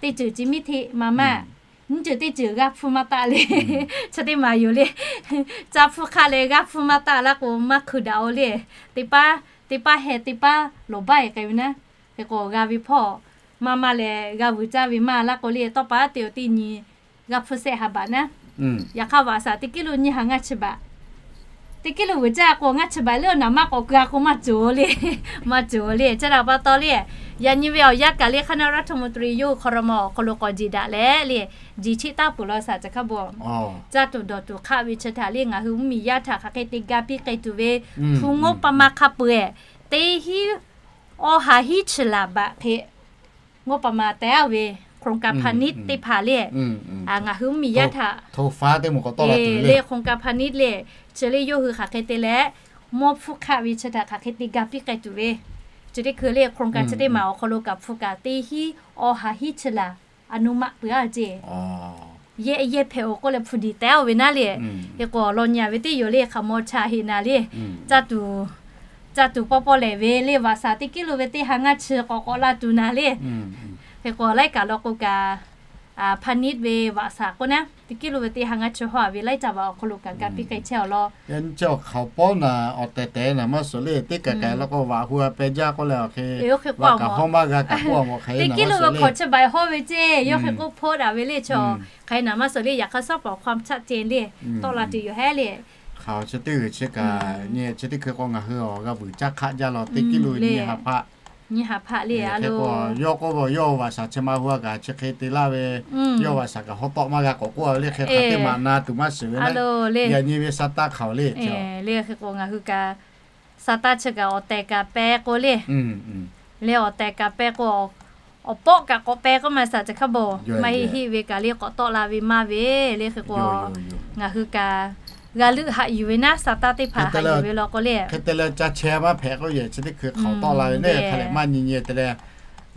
Teˇ ceuˬ chi miˇ hteˆ ma maˇ. Nyiˇ ceuˬ teˇ ceuˬ g'aˇ hpfuhˇ maˇ taˆ le. Chi teˇ maˬ yoˬ le. Caˇ hpfuhˇ hk'aˆ leh g'aˇ hpfuhˇ maˇ taˆ laˇ k'o maˇ hkui daꞈ-oˬ le. Teˇ paˉ, teˇ paˉ heh teˇ paˉ lawˬ baˆ e k'ai ve naˉ. Hk'e k'o g'a ve hpawˇ maˇ maˇ leh g'a vuiˬ caˇ ve maˇ laˇ k'o le, tawˇ pa teˇ awˬ teˇ nyi g'a hpfuhˇ sehˆ ha baꞈ naˉ. Yaꞈ hk'aˇ vaꞈ shaˍ teˇ kiˉ lo nyiˇ ha ngaˇ chi baꞈ. Teˇ kiˉ lo vuiˬ caˇ k'o, ngaˇ chi baiˬ leuˉ naˍ maˇ k'awꞈ keu a k'o maˇ cawˬ le. Maˇ cawˬ le. Chi htaꞈ pa taw le, yaꞈ nyi ve awˬ yanˇ kaꞈ le คณะรัฐมนตรี yawˇ hui hk'aw lo ma awˬ hk'aw lo k'awꞈ jeˬ daꞈ leh le, jeˬ cheˆ taˍ peuˬ law shaˍ caˬ hkaˇ bon. Caˇ tuˬ dawˬ tuˬ hk'aˆ ve chi htaꞈ le ngaˬ hui mvuhˇmiˬ yaˇ htaꞈ hk'aˬ hk'e te ga piˇ k'ai tuˬ ve, hpu ngoˉ pa ma hk'a peu-eˬ, teˇ hinˉ awˇ ha hiˉ chi laˬ baꞈ hk'e, ngoˉ pa ma teh a ve โครงการพาณิชย์ teˇ hpaˍ le, ngaˬ hui mvuhˇmiˬ yaˇ htaꞈ le โครงการพาณิชย์ le, chi le yawˇ hui hk'aˬ hk'e te leh, mawˇ hpfuhˇ hk'aˆ ve chi htaꞈ hk'aˬ hk'e te ga piˇ k'ai tuˬ ve, chi teˇ hkui le โครงการ chi teˇ maˬ awˬ hk'aw lo kaꞈ hpu kaꞈ teˇ hinˉ awˇ ha hiˉ chi laˬ อนุมัติ peuˬ a ceˇ. Yehˇ yehˇ hpehꞈ-oˬ k'oˆ leh hpu diˍ teh a ve naˉ le. Hk'e k'o law nyi a ve teˇ yoˬ le, hk'aˬ maw cha heꞈ naˍ le. Caˇ tuˬ, caˇ tuˬ pawˇ pawˇ lehˬ ve le, vaꞈ shaˍ teˇ kiˉ lo ve teˇ ha ngaˇ chi k'awꞈ k'awꞈ la tuˬ naˍ le. Hk'e k'o laiˉ kaꞈ law k'o kaꞈ, พาณิชย์ ve vaꞈ shaˍ k'oˆ naˉ, teˇ kiˉ lo ve teˇ ha ngaˇ chi hawˇ a ve laiˉ caˇ vaꞈ awˬ hk'aw lo kaꞈ ga piˇ k'ai chehˇ awˬ lawn. Yaꞈ nyi chi awˬ hk'aoˍ pawˆ naˍ awˬ tehˬ tehˬ naˍ maˇ suhˍ le, teˇ kaˬ kaˬ law k'o vaꞈ hu a peh jaˇ k'oˆ leh, hk'e kaꞈ hawˇ maˇ g'a kaꞈ k'oˆ a mawˬ hk'e teˇ kiˉ lo ve hk'awꞈ chi baiˬ hawˇ ve ceˇ, yawˇ hk'e k'oˆ hpawˇ daꞈ ve le chaw. Hk'e naˍ maˇ suhˍ le, yaꞈ hk'aˇ สอบปากคำ ชัดเจน le, tawˆ la tuˬ yoˬ hehˉ le. Hk'aoˍ chi teˇ g'uiˬ chi kaꞈ nyi chi teˇ hkui k'o ngaˬ hui awˬ g'a vuiˬ caˇ hk'aˆ jaˇ law, teˇ kiˉ lo nyi ha hpaˆ, nyi ha hpaˆ le a lo. Yawˇ k'oˆ ve yawˇ vaꞈ shaˍ chi ma hu a kaꞈ chi hk'e te laˇ ve, yawˇ vaꞈ shaˍ kaꞈ hawˉ tawˆ maˇ g'a k'awꞈ k'oˆ a ve le, hk'e hk'aˬ teˇ maꞈ na tuˬ maˇ shiˍ ve le. Yaꞈ nyi ve sa taˇ hk'aoˍ le le, hk'e k'o ngaˬ hui kaꞈ sa taˇ chi kaꞈ awˬ tehˬ kaꞈ peh k'o le, le awˬ tehˬ kaꞈ peh k'o, awˬ pawˆ kaꞈ k'awꞈ peh k'oˆ ma shaˍ caˬ hkaˇ bon, maˇ heˆ heˆ ve kaꞈ le k'awꞈ tawˆ la ve maˇ ve le. Hk'e k'o ngaˬ hui kaꞈ g'a leuˆ haꞈ yuˬ ve naˉ, sa taˇ teˇ hpaˍ haꞈ yuˬ ve law k'o le, hk'e te leh ca chehˇ maˇ hpehꞈ k'oˆ yehˬ chi teˇ hkui hk'aoˍ tawˆ la ve le, hk'a lehˬ maˇ nyi nyi te leh,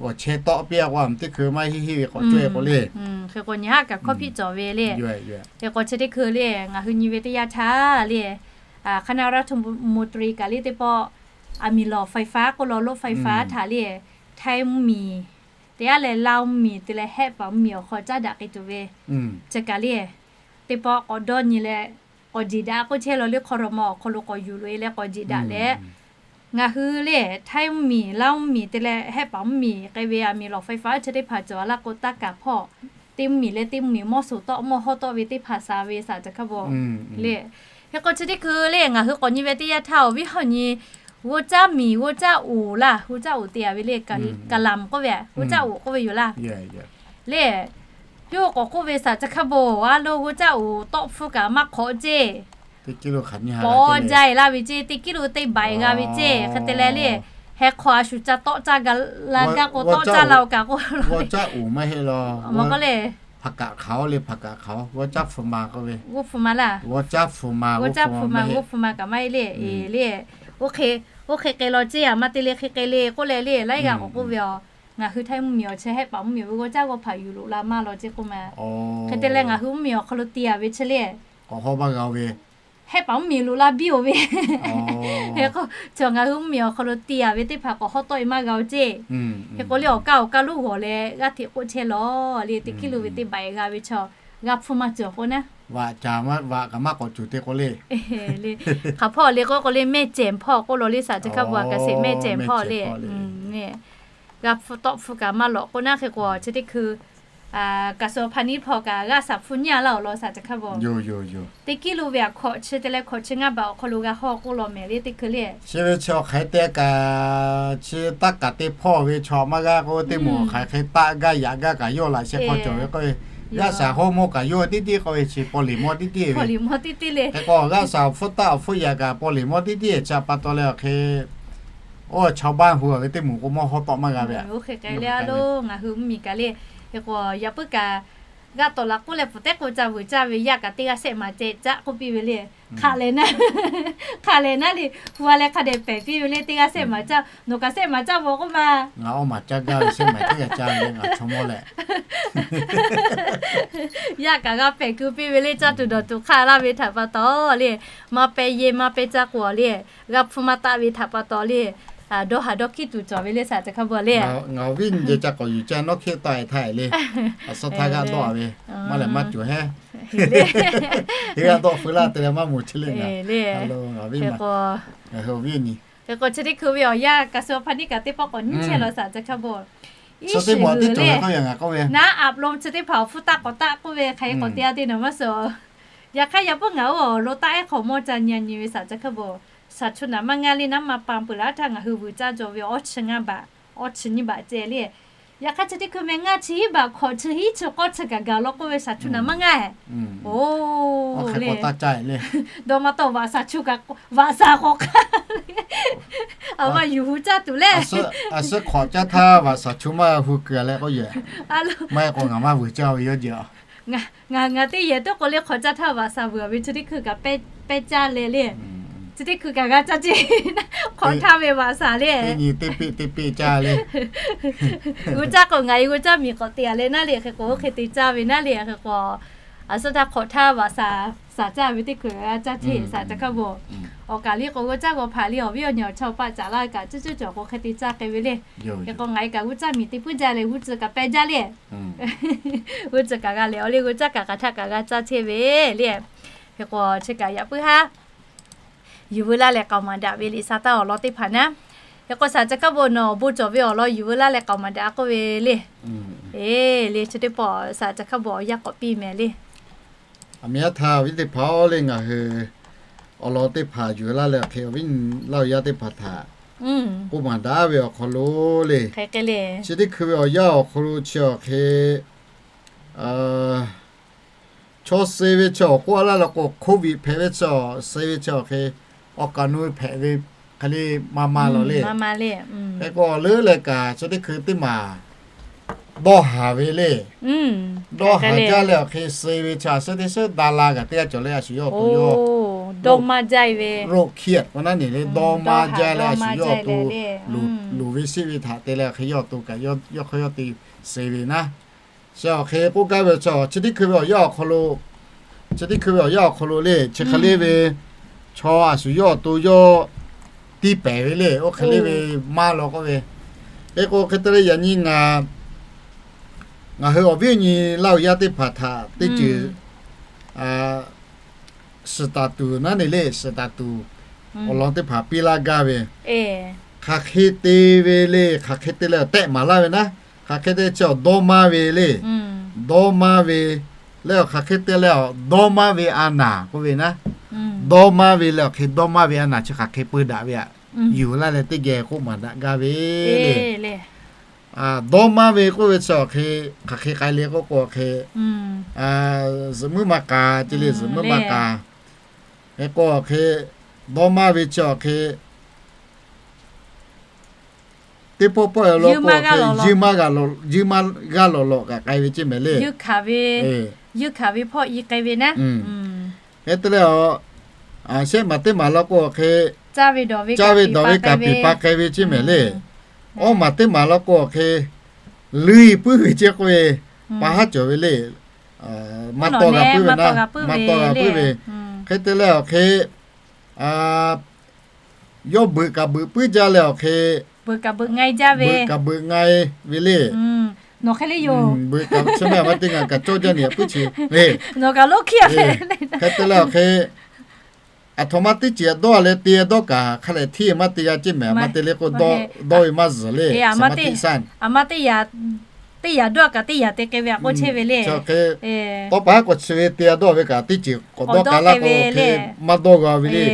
awˬ chehˇ tawˆ piˇ a k'o a teˇ hkui maˇ heˆ heˆ ve k'awꞈ cawˇ e k'o le. Hk'e k'o nyi haˉ kaꞈ hkawˇ hpiˆ cawˬ ve le. Hk'e k'o chi teˇ hkui le ngaˬ hui nyi ve teˇ yanˇ htaˇ le, คณะรัฐมนตรี kaꞈ le teˇ pawˆ, aˬ miˍ lawˬ ไฟฟ้า k'oˆ law, รถไฟฟ้า htaꞈ le, Htaiˇ mvuhˇmiˬ teˇ g'aˇ leh Laˇ mvuhˇmiˬ te leh Hehˆ paˍ mvuhˇmiˬ awˬ hk'aw caˉ daꞈ k'ai tuˬ ve, chi kaꞈ le teˇ pawˆ k'awꞈ dawˇ nyi leh, k'awꞈ jeˬ daꞈ k'oˆ chehˇ law le, hk'aw law ma awˬ hk'aw lo k'awꞈ yuˬ loꞈ e leh k'awꞈ jeˬ daꞈ leh, ngaˬ hui le Htaiˇ mvuhˇmiˬ Laˇ mvuhˇmiˬ te leh Hehˆ paˍ mvuhˇmiˬ k'ai ve aˬ miˍ lawˬ ไฟฟ้า chi teˇ hpaˍ cawˬ a laˇ k'o, taˇ kaˍ hpawˇ teˇ mvuhˇmiˬ leh teˇ mvuhˇmiˬ mawˇ suhˍ tawˆ mawˇ hawˉ tawˆ ve teˇ hpaˍ sa ve shaˍ caˬ hkaˇ bon le. Hk'e k'o chi teˇ hkui le ngaˬ hui k'awꞈ nyi ve teˇ yanˇ htaˇ awˬ viˉ hawˬ nyi, g'oˇ caˇ miˬ g'oˇ caˇ uˍ laˇ, g'oˇ caˇ uˍ te a ve le, kaˍ laˍ k'oˆ ve, g'oˇ caˇ uˍ k'oˆ ve yoˬ laˇ. Le yawˇ k'awꞈ k'oˆ ve shaˍ caˬ hkaˇ bon, a lo g'oˇ caˇ uˍ tawˆ hpfuhˇ kaꞈ maˇ hk'awꞈ ceˇ, pawˇ jaˇ e laˇ ve ceˇ, teˇ kiˉ lo teˇ baiˬ g'a ve ceˇ, hk'e te leh le, heh hk'aw a shu ca tawˆ caˇ ga la gaˇ k'o tawˆ caˇ la-o kaꞈ k'oˆ lo, g'oˇ caˇ uˍ maˇ heˆ law, hk'aˬ kaꞈ hk'aoˍ le, hpaˍ kaꞈ hk'aoˍ, g'oˇ caˇ hpu ma k'oˆ ve, g'oˇ hpu ma laˇ, g'oˇ caˇ hpu ma, g'oˇ caˇ hpu ma, g'oˇ hpu ma kaꞈ maˇ heˆ le. E le, oˇ hk'e k'ai law ceˇ, a ma te le hk'e k'ai le k'oˆ leh le laiˉ g'aˇ k'awꞈ k'oˆ ve a. Ngaˬ hui Htaiˇ mvuhˇmiˬ awˬ chi Hehˆ paˍ mvuhˇmiˬ ve g'oˇ caˇ g'awˇ hpaꞈ yuˬ loꞈ la maˇ law ceˇ k'oˆ ma. Hk'e te leh ngaˬ hui mvuhˇmiˬ awˬ hk'aw lo te a ve chi le, k'awꞈ hawˉ maˇ g'a-o ve, Hehˆ paˍ mvuhˇmiˬ loꞈ la biˇ-oˬ ve. Hk'e k'o chi ngaˬ hui mvuhˇmiˬ awˬ hk'aw lo te a ve teˇ hpaˍ k'awꞈ hawˉ tawˆ e maˇ g'a-o ceˇ. Hk'e k'o le awˬ kaˇ awˬ kaˇ lonˉ g'awˬ leh g'aˇ hteꞈ k'oˆ chehˇ law le, teˇ kiˉ lo ve teˇ baiˬ g'a ve chaw g'a hpuˇ maˇ cawˬ k'o naˉ, vaꞈ kaꞈ maˇ k'awꞈ cawˬ te k'o le, hk'aˬ hpawˇ le k'oˆ k'o le mehˇ cehˬ hpawˇ k'oˆ law le shaˍ caˬ hkaˇ bon, a kaꞈ sheˍ mehˇ cehˬ hpawˇ le. G'a hpuˇ tawˆ hpuˇ kaꞈ maˇ lawꞈ k'o naˉ, hk'e k'o chi teˇ hkui กระทรวงพาณิชย์ hpawˇ kaꞈ g'a shaˍ hpuˇ nyiˇ a laˇ awˬ lawn shaˍ caˬ hkaˇ bon. Teˇ kiˉ lo ve a hkawꞈ chi te leh hkawꞈ chi ngaˇ baˬ awˬ hk'aw lo g'a hawˇ k'oˆ law mehˍ le teˇ hkui le. Chi ve chi awˬ hk'aˬ hk'e te kaꞈ, chi taˇ kaꞈ te hpawˇ ve chaw maˇ g'a k'oˆ ve, teˇ moˍ hk'aˬ hk'e taˆ gaˇ yaꞈ gaˇ kaꞈ yawˇ laꞈ sheh hk'aw cawˬ ve k'oˆ ve, g'aˇ shaˍ hawˉ mawˇ kaꞈ yawˇ tiˉ tiˉ k'oˆ ve chi paw liˍ mawˇ tiˉ tiˉ ve. Hk'e k'o g'aˇ shaˍ awˬ hpfuhˇ taˆ awˬ hpfuhˇ yaꞈ kaꞈ paw liˍ mawˇ tiˉ tiˉ ve chi pa taw leh awˬ hk'e, oˇ chaw baˇ hu a ve teˇ moˍ k'o mawˇ hawˉ tawˆ maˇ g'a ve. Oˇ hk'e k'ai le a lo, ngaˬ hui mvuhˇmiˬ kaꞈ le, hk'e k'o yaꞈ puiˉ kaꞈ g'aˇ tawˍ laꞈ k'oˆ leh pfuhˍ tehˉ k'o ca vuiˬ caˇ ve, yaˇ kaꞈ teˇ g'aˇ sehˆ maˍ ceh caˆ k'oˆ piˇ ve le. Hk'aˬ lehˬ naˉ, hk'aˬ lehˬ naˉ le, hu a leh hk'a dehꞈ pehˬ piˇ ve le, teˇ g'aˇ sehˆ maˍ caˇ, nawˬ kaꞈ sehˆ maˍ caˇ ve k'oˆ ma. Ngaˬ awˇ maˍ caˇ gaˇ ve sehˆ maˍ teˇ g'aˇ caˇ ve ngaˬ chaw mawˇ leh, yaˇ kaꞈ g'a pehˬ keu piˇ ve le, caˇ tuˬ dawˬ tuˬ hk'aˇ laˇ ve htaꞈ pa taw le, maˇ peh yehˇ maˇ peh caˇ k'o le, g'a hpuˇ maˇ taˆ ve htaꞈ pa taw le, dawˇ haˍ dawˇ hkiˉ tuˬ cawˬ ve le shaˍ caˬ hkaˇ bon le. Ngaˬ awˬ viˉ nyi jeh ca k'awꞈ yuˬ caˇ nawˉ hkiˆ taˆ e htaˇ e le, a suh htaˇ g'aˇ dawˆ a ve, maˇ lehˬ maˇ cawˬ hehˉ. G'aˇ dawˆ feu laˇ te leh maˇ moˍ chehˇ le ngaˬ, ngaˬ awˬ viˉ nyi, ngaˬ hui awˬ viˉ nyi. Hk'e k'o chi teˇ hkui ve awˬ yanˇ กระทรวงพาณิชย์ kaꞈ teˇ pawˆ k'awꞈ nyiˇ chehˇ law shaˍ caˬ hkaˇ bon. Iˉ shiˍ g'uiˬ le, naˉ aꞈ lo chi teˇ hpaˍ awˬ hpfuhˇ taˆ k'awꞈ taˆ k'oˆ ve hk'aˬ hk'e k'awꞈ te a te nawˬ maˇ suhˍ Yaꞈ hk'aˇ yaꞈ puiˉ ngaˬ oˇ awˬ lawn taˆ ehˉ hk'awꞈ mawˇ ca nyi nyi ve shaˍ ca hk'aˇ bawˬ, shaˍ chu naˍ maˇ ngaˇ le naˉ ma pa peuˬ laˇ htaˇ ngaˬ hui vuiˬ caˇ jaw ve awˇ chi ngaˇ baꞈ, awˇ chi nyiˇ baꞈ ceh le. Yaꞈ hk'aˇ chi teˇ hkui meh ngaˇ chi hiˉ baꞈ hk'awꞈ chi hiˉ chi k'awˇ chi kaꞈ gaˬ law k'oˆ ve shaˍ chu naˍ maˇ ngaˇ. Oˬ, dawˇ maˇ tawˆ vaꞈ shaˍ chu kaꞈ vaꞈ shaˍ k'awꞈ hk'aˇ a ma yuˬ hu caˇ tuˬ le. A suhˉ hk'awꞈ caˇ htaˇ vaꞈ shaˍ chu maˇ hu kuiˬ leh k'oˆ yehˬ. Maˇ heˆ k'o ngaˬ maˇ vuiˬ caˇ ve yawˇ jehˬ a. Ngaˬ teˇ yehˬ teˇ k'o le hk'awꞈ caˇ htaˇ vaꞈ shaˍ vuiˬ ve chi teˇ hkui kaꞈ pehˇ caˇ leh le. Chi teˇ hkui kaꞈ g'a caˇ ce, hk'awꞈ htaˇ ve vaꞈ shaˍ le. Teˇ nyi teˇ peˆ teˇ peˆ caˇ le. G'uˇ caˇ k'o ngaˬ e g'uˇ caˇ miˬ k'awꞈ te a leh naˉ le hk'e k'o oˇ hk'e te caˇ ve naˉ le hk'e k'o, a suhˉ htaˇ hk'awꞈ htaˇ vaꞈ shaˍ shaˍ caˇ ve teˇ hkui g'a caˇ ce shaˍ ca hk'aˇ bawˬ. Awˬ kaˬ liˇ k'o g'uˇ caˇ g'aw hpaˍ liˇ awˬ viˉ awˬ nyi awˬ chawˇ awˬ paˆ caˍ laˇ kaꞈ cuˇ cuˇ cawˬ k'o hk'e te caˇ k'ai ve le. Hk'e k'o ngaˬ e kaꞈ g'uˇ caˇ miˬ te puiˉ jaˇ leh g'uˇ tcuh kaꞈ pehˇ jaˇ le. G'uˇ tcuh kaꞈ g'a lehˬ awˬ le g'uˇ caˇ kaꞈ hk'aˬ htaˇ kaꞈ g'a caˇ chehˇ ve le. Hk'e k'o chi kaꞈ yaꞈ puiˉ haˉ yuˬ veu laˇ leh k'aoˍ maˍ daꞈ ve liꞈ shaˍ taˇ awˬ lawn teˇ hpaˍ naˉ. Hk'e k'o shaˍ ca hk'aˇ bawˬ nawˬ awˬ bon cawˬ ve awˬ lawn yuˬ veu laˇ leh k'aoˍ maˍ daꞈ k'oˆ ve le. Eˬ le chi teˇ pawˆ shaˍ ca hk'aˇ bawˬ awˬ yanˇ k'awꞈ piˇ mehˍ le. A miˬ yaˇ htaꞈ awˬ viˉ teˇ hpaˍ-oˬ le, ngaˬ hui awˬ lawn teˇ hpaˍ yuˬ laˇ leh hk'e awˬ viˉ laˇ awˬ yaˇ teˇ hpaˍ htaꞈ k'oˆ maˍ daꞈ ve awˬ hk'aw lo le, chi teˇ hkui ve awˬ yanˇ awˬ hk'aw lo chi awˬ hk'e chaw suh ve chi awˬ k'oˆ laˇ la k'o, Covid hpehꞈ ve chi awˬ suh ve chi awˬ hk'e awˬ kaˍ nu hpehꞈ ve hk'e le maˇ maˇ law le. Hk'e k'o leuˉ leh kaꞈ chi teˇ hkui teˇ maˬ dawˇ haˍ ve le. Dawˇ haˍ jaˇ leh awˬ hk'e suh ve chi a suhˉ teˇ suhˉ da la kaꞈ teˇ g'aˇ cawˬ leh a shu yawˇ awˬ to yawˇ dawˇ maˇ jaˇ ve, roˇ hkiˇ a k'o naˉ ne le dawˇ maˇ jaˇ leh a shu yawˇ awˬ to loˍ ve sheˆ ve htaꞈ te leh awˬ hk'e yawˇ awˬ to kaꞈ yawˇ hk'aw yawˇ te suh ve naˉ. Chi awˬ hk'e k'oˆ gaˇ ve chi chi teˇ hkui ve awˬ yanˇ awˬ hk'aw lo, chi teˇ hkui ve awˬ yanˇ awˬ hk'aw lo le chi hk'e le ve chaw a shu yawˇ awˬ to yawˇ tiˇ pehˍ ve le. Oˇ hk'e le ve maˇ law k'oˆ ve, hk'e k'o hk'e te leh yaꞈ nyi ngaˬ ngaˬ hui awˬ viˉ awˬ nyi laˇ awˬ yaˇ teˇ hpaˍ htaꞈ teˇ ceuˬ suhˍ taˍ tuˬ naˉ ne le, suhˍ taˍ tuˬ awˬ lawn teˇ hpaˍ piˇ laˇ gaˇ ve, hk'aˬ hk'e te ve le, hk'aˬ hk'e te leh awˬ tehˆ maˍ laˇ ve naˉ, hk'aˬ hk'e te chi awˬ dawˇ maˇ ve le, dawˇ maˇ ve leh awˬ hk'aˬ hk'e te leh awˬ dawˇ maˇ ve a naˍ k'oˆ ve naˉ, dawˇ maˇ ve leh awˬ hk'e dawˇ maˇ ve a naˍ chi hk'aˬ hk'e peu daꞈ ve aꞈ, yuˬ laˇ leh teˇ geh k'oˆ maˍ daꞈ gaˇ ve le. Dawˇ maˇ ve k'oˆ ve chi awˬ hk'e hk'aˬ hk'e k'ai le k'oˆ k'o awˬ hk'e zuhꞈ muiˉ maˇ k'a ce le, zuhꞈ muiˉ maˇ k'a. Hk'e k'o awˬ hk'e dawˇ maˇ ve chi awˬ hk'e teˇ pawˆ pawˆ lo k'o awˬ hk'e yuˇ maˇ g'a lawˬ lawˬ kaꞈ k'ai ve ceˇ mehˍ le. Yuˇ hkanˍ ve hpawˇ i k'ai ve naˉ. Hk'e te leh awˬ, shehˆ maˬ teˇ maˬ law k'o awˬ hk'e caˇ ve dawˬ ve kaꞈ piˍ pa k'ai ve ceˇ mehˍ le. Awˇ maˬ teˇ maˬ law k'o awˬ hk'e luˇ i puiˉ ve ceˇ k'oˆ ve, pa haˉ cawˬ ve le. Maˇ tawˇ g'a puiˉ ve naˉ, maˇ tawˇ g'a puiˉ ve. Hk'e te leh awˬ hk'e yawˇ beuꞈ kaꞈ beuꞈ puiˉ jaˇ leh awˬ hk'e beuꞈ kaꞈ beuꞈ nga e ve le. Nawˬ hk'e le yoˬ. Beuꞈ kaꞈ chi mehˍ maˇ teˇ ngaˬ kaꞈ cawˇ jaˇ ni a puiˉ chi le. Nawˬ kaꞈ loˉ hkiˇ a ve. Hk'e te leh awˬ hk'e aˬ htoꞈ ma teˇ ceuˬ dawˇ leh te dawˇ kaꞈ hk'a lehˬ hteˇ maˇ te g'a ceˇ mehˍ. Maˇ te le k'o dawˇ ve maˇ zuhˬ le. Aˬ ma teˇ, teˇ yaꞈ dawˇ kaꞈ teˇ yaꞈ te k'ai ve a k'oˆ chehˇ ve le. Tawˇ pa haˉ k'awꞈ chi ve te dawˇ ve kaꞈ teˇ ceuˬ k'awꞈ dawˇ k'a laˇ k'o hk'e maˇ dawˇ g'a ve le.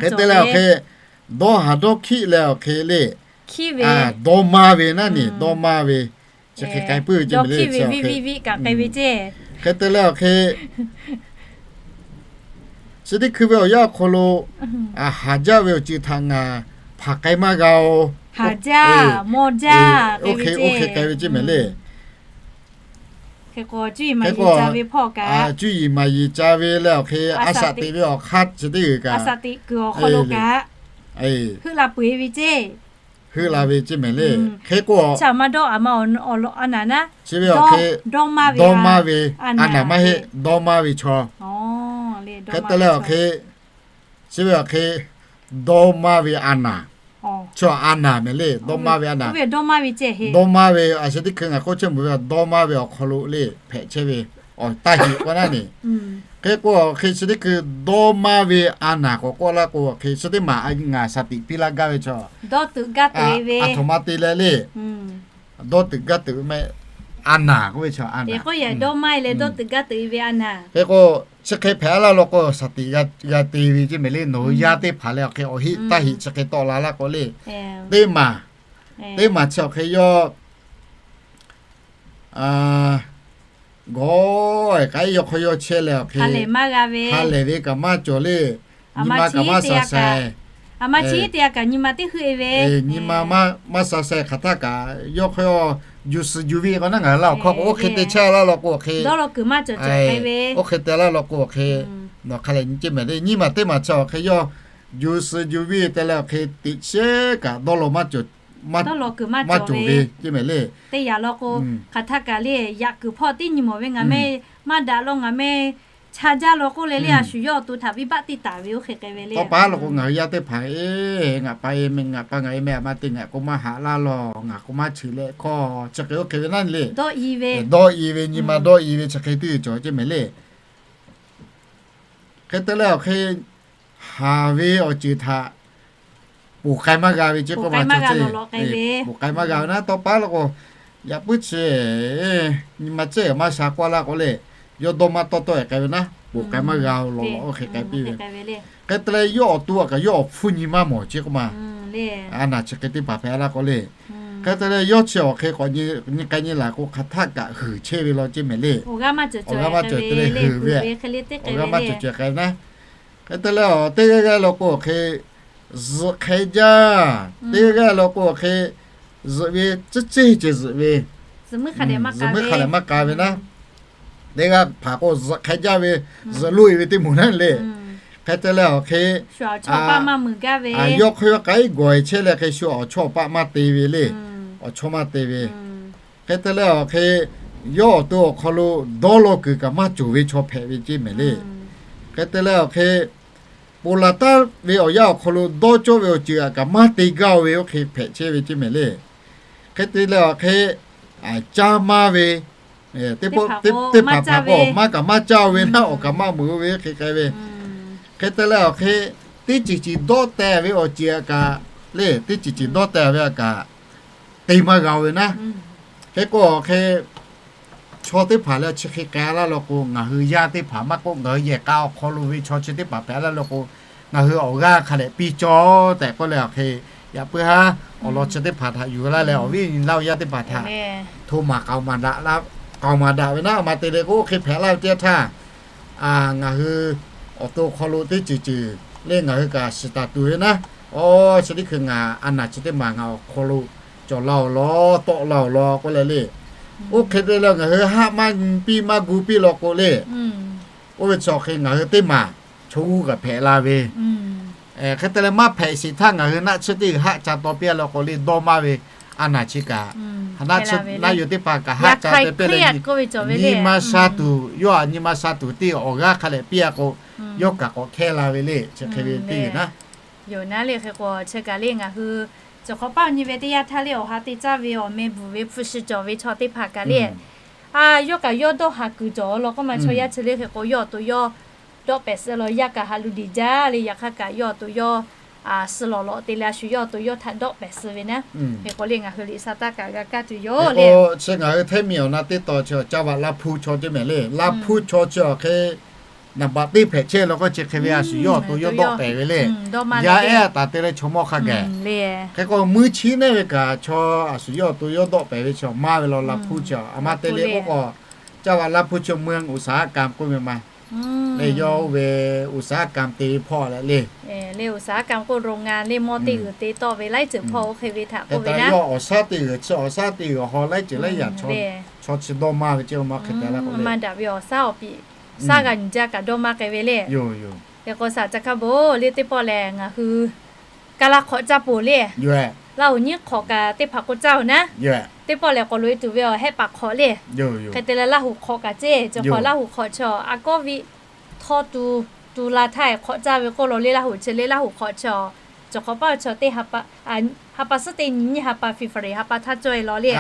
Hk'e te leh awˬ hk'e dawˇ haˍ dawˇ hkiˆ leh awˬ hk'e le. Dawˇ maˇ ve naˉ ne, dawˇ maˇ ve. Chi hk'e k'ai puiˉ ve ceˇ mehˍ le. Hk'e te leh awˬ hk'e chi teˇ hkui ve awˬ yanˇ awˬ hk'aw lo haˍ jaˇ ve awˬ ceuˬ htaꞈ ngaˬ hpanˍ k'ai maˇ g'a-o. Oˇ hk'e k'ai ve ceˇ mehˍ le. Hk'e k'o cuˇ yiˍ maˍ yiˍ ca ve leh awˬ hk'e a shaꞈ teꞈ ve awˬ hk'aˇ chi teˇ g'uiˬ kaꞈ heuˆ la ve ceˇ mehˍ le. Hk'e k'o chi ve awˬ hk'e dawˇ maˇ ve a naˍ maˇ heˆ, dawˇ maˇ ve chaw. Hk'e te leh awˬ hk'e chi ve awˬ hk'e dawˇ maˇ ve a naˍ, chaw a naˍ mehˍ le. Dawˇ maˇ ve a naˍ, dawˇ maˇ ve a shu teˇ hkui ngaˬ k'oˆ chehˇ mvuhˬ ve dawˇ maˇ ve awˬ hk'aw lo le hpehꞈ chehˇ ve awˬ taˇ hiꞈ k'oˆ naˉ ne. Hk'e k'o awˬ hk'e chi teˇ hkui dawˇ maˇ ve a naˍ k'awꞈ k'oˆ laˇ k'o awˬ hk'e chi teˇ maˬ ngaˬ shaˍ tiꞈ piˇ laˇ gaˇ ve chaw, aˬ htoꞈ ma te leh le. Dawˇ tuˬ gaˇ tuˬ ve mehˆ a naˍ k'oˆ ve chaw a naˍ. Hk'e k'o, chi hk'e hpehꞈ a laˇ law k'o, shaˍ tiꞈ g'a te ve ceˇ mehˍ le, nawˬ hui yaˇ teˇ hpaˍ leh awˬ hk'e awˬ heˆ taˇ heˆ chi hk'e tawˆ la laˇ k'o le, teˇ maˬ, teˇ maˬ chi awˬ hk'e yawˇ gawˬ kaꞈ yawˇ hk'aw yawˇ chehˇ leh awˬ hk'e, ha lehˬ ve kaꞈ maˇ cawˬ le, nyi ma kaꞈ maˇ sha sheh, nyi ma maˇ sha sheh hk'aˬ htaˇ kaꞈ yawˇ hk'aw yawˇ juˬ suhˍ juˬ ve k'o naˉ ngaˬ hui laˇ awˬ hkawˇ k'o, oˇ hk'e te chehˇ laˇ law k'o awˬ hk'e, oˇ hk'e te laˇ law k'o awˬ hk'e, nawˬ hk'a lehˬ nyi ceˇ mehˍ le, nyi ma teˇ maˬ chi awˬ hk'e yawˇ juˬ suhˍ juˬ ve te leh awˬ hk'e teꞈ chehˇ kaꞈ dawˇ law maˇ cawˬ ve ceˇ mehˍ le. Teˇ yanˇ law k'o, hk'aˬ htaˇ kaꞈ le, yaꞈ kuiˬ hpawˇ teˇ nyi mawˬ ve ngaˬ mehˆ maˇ daꞈ law, ngaˬ mehˆ chaˇ jaˇ law k'oˆ leh le, a shu yawˇ awˬ to htaꞈ venˇbaˆ teˇ taˍ ve oˇ hk'e k'ai ve le. Tawˇ pa law k'o, ngaˬ hui yaˇ teˇ hpaˍ, ngaˬ pa e, ngaˬ pa ngaˬ e mehˆ a ma te ngaˬ k'o maˇ haꞈ laˇ law, ngaˬ k'o maˇ chi leh hkawˇ chi hk'e oˇ hk'e ve naˉ le. Dawˇ i ve, nyi ma dawˇ i ve chi hk'e teˇ cawˬ ceˇ mehˍ le. Hk'e te leh awˬ hk'e haˍ ve awˬ ceuˬ htaꞈ ponˬ k'ai maˇ g'a ve ceˇ k'oˆ ma, ponˬ k'ai maˇ g'a ve naˉ. Tawˇ pa law k'o, yaꞈ puiˉ chi nyi ma cehˇ maˇ sha k'oˆ laˇ k'o le, yawˇ dawˇ maˇ tawˆ tawˆ e k'ai ve naˉ, ponˬ k'ai maˇ g'a law law oˇ hk'e k'ai piˇ ve. Hk'e te leh yawˇ awˬ to kaꞈ yawˇ awˬ hpfuhˇ nyi maˇ mawˬ ceˇ k'oˆ ma, a naˍ chi hk'e teˇ hpaˍ hpehꞈ laˇ k'o le. Hk'e te leh yawˇ chi awˬ hk'e k'awꞈ nyi k'ai nyi laˬ k'o, hk'aˬ htaˆ kaꞈ huiˍ chehˇ ve law ceˇ mehˍ le. Awˬ g'aˇ maˇ cawˬ cawˬ k'ai ve naˉ. Hk'e te leh awˬ teˇ g'aˇ g'aˇ law k'o awˬ hk'e zuhꞈ hk'ehˇ jaˇ, teˇ g'aˇ g'aˇ law k'o awˬ hk'e zuhꞈ ve, ceˇ ceˇ ceh zuhꞈ ve, zuhꞈ muiˉ hk'a dehꞈ maˇ k'a ve naˉ. Teˇ g'aˇ hpaˍ k'o zuhꞈ hk'ehˇ jaˇ ve, zuhꞈ loˇ e ve teˇ moˍ naˉ le. Hk'e te leh awˬ hk'e yawˇ hk'aw yawˇ k'ai gawˬ e chehˇ leh hk'e shu awˬ chawˇ awˬ paˆ maˇ te ve le. Awˬ chawˇ maˇ te ve. Hk'e te leh awˬ hk'e yawˇ awˬ to awˬ hk'aw lo dawˇ law kuiˬ kaꞈ maˇ cawˬ ve chaw hpehꞈ ve ceˇ mehˍ le. Hk'e te leh awˬ hk'e ponˬ laˬ taˍ ve awˬ yanˇ awˬ hk'aw lo dawˇ cawˇ ve awˬ ceuˬ kaꞈ maˇ te gaˇ ve oˇ hk'e hpehꞈ chehˇ ve ceˇ mehˍ le. Hk'e te leh awˬ hk'e caˇ maˇ ve, teˇ hpaˍ hpaˍ k'o maˇ kaꞈ maˇ caˇ ve naˉ, awˬ kaꞈ maˇ meuꞈ ve oˇ hk'e k'ai ve. Hk'e te leh awˬ hk'e teˇ ceuˬ ceuˬ dawˇ teh ve awˬ ceuˬ kaꞈ le, teˇ ceuˬ ceuˬ dawˇ teh ve kaꞈ te maˇ g'a ve naˉ. Hk'e k'o awˬ hk'e chaw teˇ hpaˍ leh chi hk'e k'ai laˇ law k'o, ngaˬ hui yaˇ teˇ hpaˍ maˇ k'oˆ, ngaˬ hui yehˬ k'a awˬ hk'aw lo ve chaw chi teˇ hpaˍ hpehꞈ laˇ law k'o, ngaˬ hui awˬ g'aˇ hk'a dehꞈ piˇ cawˇ tehꞈ k'oˆ leh awˬ hk'e, yaꞈ puiˉ haˉ awˬ lawn chi teˇ hpaˍ htaꞈ yuˬ laˇ leh awˬ viˉ awˬ nyi Laˇ huˍ yaˇ teˇ hpaˍ htaꞈ hto maˍ k'aoˍ maˍ daꞈ ve naˉ. A ma te leh k'o oˇ hk'e hpehꞈ laˇ ve teˇ yanˇ htaˇ, ngaˬ hui awˬ to awˬ hk'aw lo teˇ ceuˬ ceuˬ le ngaˬ hui kaꞈ shiˍ taˍ tuˬ ve naˉ. Awˬ, chi teˇ hkui ngaˬ a naˍ chi teˇ maˬ ngaˬ awˬ hk'aw lo cawˬ laˇ-oˬ law, tawˆ laˇ-oˬ law k'oˆ leh le. Oˇ hk'e te leh ngaˬ hui haˆ maˇ nyi piˇ maˇ gu piˇ law k'o le, oˇ ve chaw hk'e ngaˬ hui teˇ maˬ chaw g'uˇ kaꞈ hpehꞈ la ve. Hk'e te leh maˇ hpehꞈ sheˍ htaˇ ngaˬ hui naˆ tsuhˇ teˇ g'uiˬ haˆ ca taw piˇ law k'o le, dawˇ maˇ ve a naˍ chi kaꞈ, naˆ tsuhˇ naˆ yuˬ teˇ hpaˍ kaꞈ haˆ ca te piˇ leh, nyi ma sha tuˬ, yawˇ htaꞈ nyi ma sha tuˬ tiˉ awˬ g'aˇ hk'a dehꞈ piˇ a k'o, yawˇ kaꞈ k'awꞈ hkehˇ la ve le, chi hk'e ve teˇ g'uiˬ naˉ. Yoˬ naˉ le, hk'e k'o chi kaꞈ le ngaˬ hui cawˬ hk'awꞈ paˆ nyi ve teˇ yanˇ htaˇ le, awˬ ha te caˇ ve awˬ meh bvuhˬ ve hpu shi cawˬ ve chaw teˇ hpaˍ kaꞈ le, a, yawˇ kaꞈ yawˇ dawˇ haˍ kuiˬ cawˬ law k'oˆ ma, chaw yaˇ chi le hk'e k'o yawˇ awˬ to yawˇ dawˆ pehˍ suh law, yaˇ kaꞈ haꞈ lu deˍ jaˇ le, yaꞈ hk'aˇ kaꞈ yawˇ awˬ to yawˇ suh lawˬ lawꞈ te leh a shu yawˇ awˬ to yawˇ htaꞈ dawˆ pehˍ suh ve naˉ. Hk'e k'o le ngaˬ hui liꞈ sha taˇ kaꞈ g'a kaˇ tuˬ yoˬ le. Chi ngaˬ hui hteˇ miˬ awˬ na teˇ taw chi caˇ vaꞈ Laˇ hpuˇ chaw ceˇ mehˍ le. Laˇ hpuˇ chaw chi awˬ hk'e naˍ baꞈ teˇ hpehꞈ chehˇ law k'o chi hk'e ve a shu yawˇ awˬ to yawˇ dawˆ pehˍ ve le. Yaˇ ehˉ taˍ te leh chaw mawˇ hk'a gaˬ. Hk'e k'o meuˇ chiˉ neˉ ve kaꞈ chaw a shu yawˇ awˬ to yawˇ dawˆ pehˍ ve chaw maˇ ve law Laˇ hpuˇ chi a ma te le k'oˆ k'o, caˇ vaꞈ Laˇ hpuˇ chi meuˇ อุตสาหกรรม k'oˆ ve ma le, yawˇ oˇ ve อุตสาหกรรม te ve hpawˇ leh le. Le อุตสาหกรรม k'o โรงงาน le, mawˇ teˇ g'uiˬ te tawˆ ve laiˉ ceuˬ hpawˇ oˇ hk'e ve htaꞈ k'oˆ ve naˉ. Yawˇ awˬ shaˉ teˇ g'uiˬ chi awˬ shaˉ teˇ g'uiˬ haw laiˉ ceuˬ laiˉ yaꞈ chaw chi dawˇ maˇ ve ceˇ ma hk'e te la k'o le. Maˇ daꞈ ve awˬ shaˉ awˬ piˍ shaˉ g'a nyi jaˇ kaꞈ dawˇ maˇ k'ai ve le. Hk'e k'o shaˍ ca hkaˇ bon le teˇ pawˆ lehˬ ngaˬ hui kaˇ laˇ hk'awꞈ caˇ poˬ le. Laˇ hoꞈ nyiˉ hk'awꞈ kaꞈ teˇ hpaˍ k'o caˇ-oˬ naˉ. Teˇ pawˆ lehˬ k'awꞈ loꞈ e tuˬ ve awˬ hehˆ paˍ hk'awꞈ le. Hk'e te leh Laˇ hoꞈ hk'awꞈ kaꞈ ceˇ, cawˬ hk'awꞈ Laˇ hoꞈ hk'awꞈ chi a kawˇ viˆ htawˇ tu, tu la htaˇ hk'awꞈ caˇ ve k'oˆ law le. Laˇ hoꞈ chi le Laˇ hoꞈ hk'awꞈ chi a, cawˬ hk'awꞈ paˇ chaw teˇ ha pa, ha pa suhˉ teˇ nyi nyiˇ ha pa February ha pa htaˇ cawˇ e law le.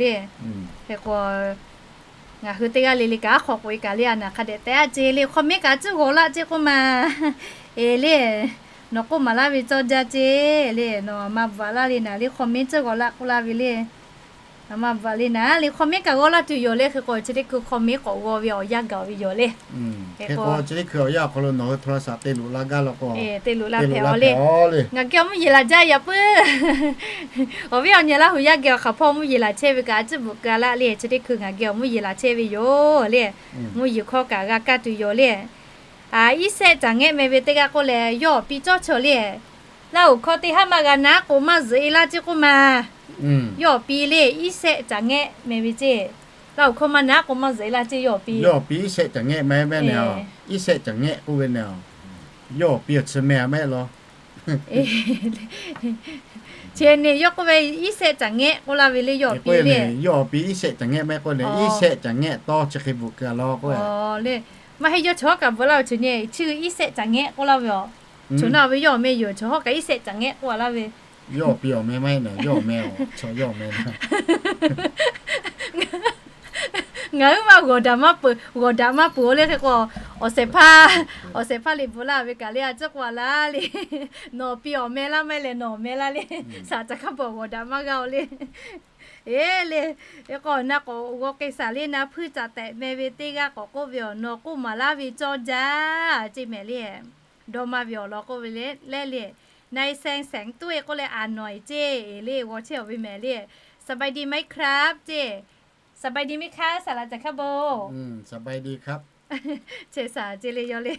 Le, hk'e k'o ngaˬ hui teˇ g'aˇ le le kaꞈ aˉ hk'awꞈ k'oꞈ e kaꞈ le a naˍ hk'a dehꞈ te a ceˇ le, hk'aw mehˉ kaꞈ tcuhˉ g'awˬ laˆ ceˇ k'oˆ ma. E le, nawˬ k'oˆ maˍ laˇ ve cawˇ jaˇ ceˇ le, nawˬ ma bvuhꞈ laˇ le naˍ le, hk'aw mehˉ tcuhˉ g'awˬ laˆ k'oˆ laˇ ve le. Maˇ bvuhꞈ le naˍ le, hk'aw miˉ kaꞈ g'awˇ laˇ tuˬ yoˬ le. Hk'e k'o chi teˇ hkui hk'aw miˉ k'awꞈ g'aw ve awˬ yanˇ gaˬ ve yoˬ le. Hk'e k'o chi teˇ hkui awˬ yanˇ awˬ hk'aw lo nawˬ hui hto la shaꞈ te loꞈ la gaˇ law k'o, te loꞈ la hpehꞈ le. Ngaˬ geh awˬ mvuhˇ yeˬ laˬ jaˇ yaꞈ puiˉ. Awˬ viˉ awˬ nyi Laˇ huˍ yaˇ geh awˬ hk'aˬ hpawˇ mvuhˇ yeˬ laˬ chehˇ ve kaꞈ a ciˉ bvuhꞈ ka laˇ le. Chi teˇ hkui ngaˬ geh awˬ mvuhˇ yeˬ laˬ chehˇ ve yoˬ le. Mvuhˇ yeˬ hkawˇ kaꞈ g'a kaˇ tuˬ yoˬ le. Iˉ shehˆ caˬ ngehˆ meh ve teˇ g'aˇ k'oˆ leh yawˇ awˬ pi cawˇ chaw le. Laˇ huˍ hkawˇ teˇ haˉ maˇ g'a naˉ k'o maˇ zuhꞈ e laˇ ceˇ k'oˆ ma. Yawˇ awˬ pi le iˉ shehˆ caˬ ngehˆ meh ve ceˇ. Laˇ huˍ hkawˇ maˇ naˉ k'o maˇ zuhꞈ e laˇ ceˇ yawˇ awˬ pi. Yawˇ awˬ pi iˉ shehˆ caˬ ngehˆ meh meh ne. Iˉ shehˆ caˬ ngehˆ k'oˆ ve ne. Yawˇ awˬ pi awˬ chi meh a mehˆ law. Chi ne yawˇ k'oˆ ve iˉ shehˆ caˬ ngehˆ k'oˆ laˇ ve le yawˇ awˬ pi le. Yawˇ awˬ pi iˉ shehˆ caˬ ngehˆ meh k'oˆ le, iˉ shehˆ caˬ ngehˆ tawˇ chi hk'e bvuhꞈ keu a law k'o le. Maˇ heˆ, yawˇ chaw hawˉ kaꞈ bvuhꞈ laˇ ve chi ne, chi iˉ shehˆ caˬ ngehˆ k'oˆ laˇ ve a. Chaw naˇ ve yawˇ awˬ meh yoˬ, chaw hawˉ kaꞈ iˉ shehˆ caˬ ngehˆ k'oˆ a laˇ ve. Yawˇ awˬ pi awˬ meh maˇ heˆ ne, yawˇ awˬ meh a chaw yawˇ awˬ meh na. Ngaˬ huiˉ maˇ g'awˬ daꞈ maˇ peuˬ, g'awˬ daꞈ maˇ peuˬ o le. Hk'e k'o awˬ shehˍ hpaˇ, awˬ shehˍ hpaˇ liꞈ bvuhꞈ laˇ ve kaꞈ le a ciˉ k'oˆ a laˇ le. Nawˬ pi awˬ meh laˇ maˇ heˆ leh nawˬ awˬ meh laˇ le. Saˍ caˬ hkaˇ bawˬ g'awˬ daꞈ maˇ g'a o le. Eˬ le, k'awꞈ na k'awꞈ g'aw k'ai shaˍ le. Na hpuiˇ caˍ tehꞈ meh ve teˇ g'aˇ k'awꞈ k'oˆ ve awˬ nawˬ k'oˆ maˍ laˇ ve cawˇ jaˇ ceˇ mehˍ le. Dawˇ maˇ ve awˬ lawn k'oˆ ve le le. Na e sehˍ sehˍ tuˉ e k'oˆ leh a nawˬ e ceˇ le g'aw chehˇ awˬ ve mehˍ le. สบายดีไหมครับ ceˇ. สบายดีไหมครับ saˍ laꞈ caˬ hkaˇ bon. Chehˇ shaˍ ceˇ le yawˇ le.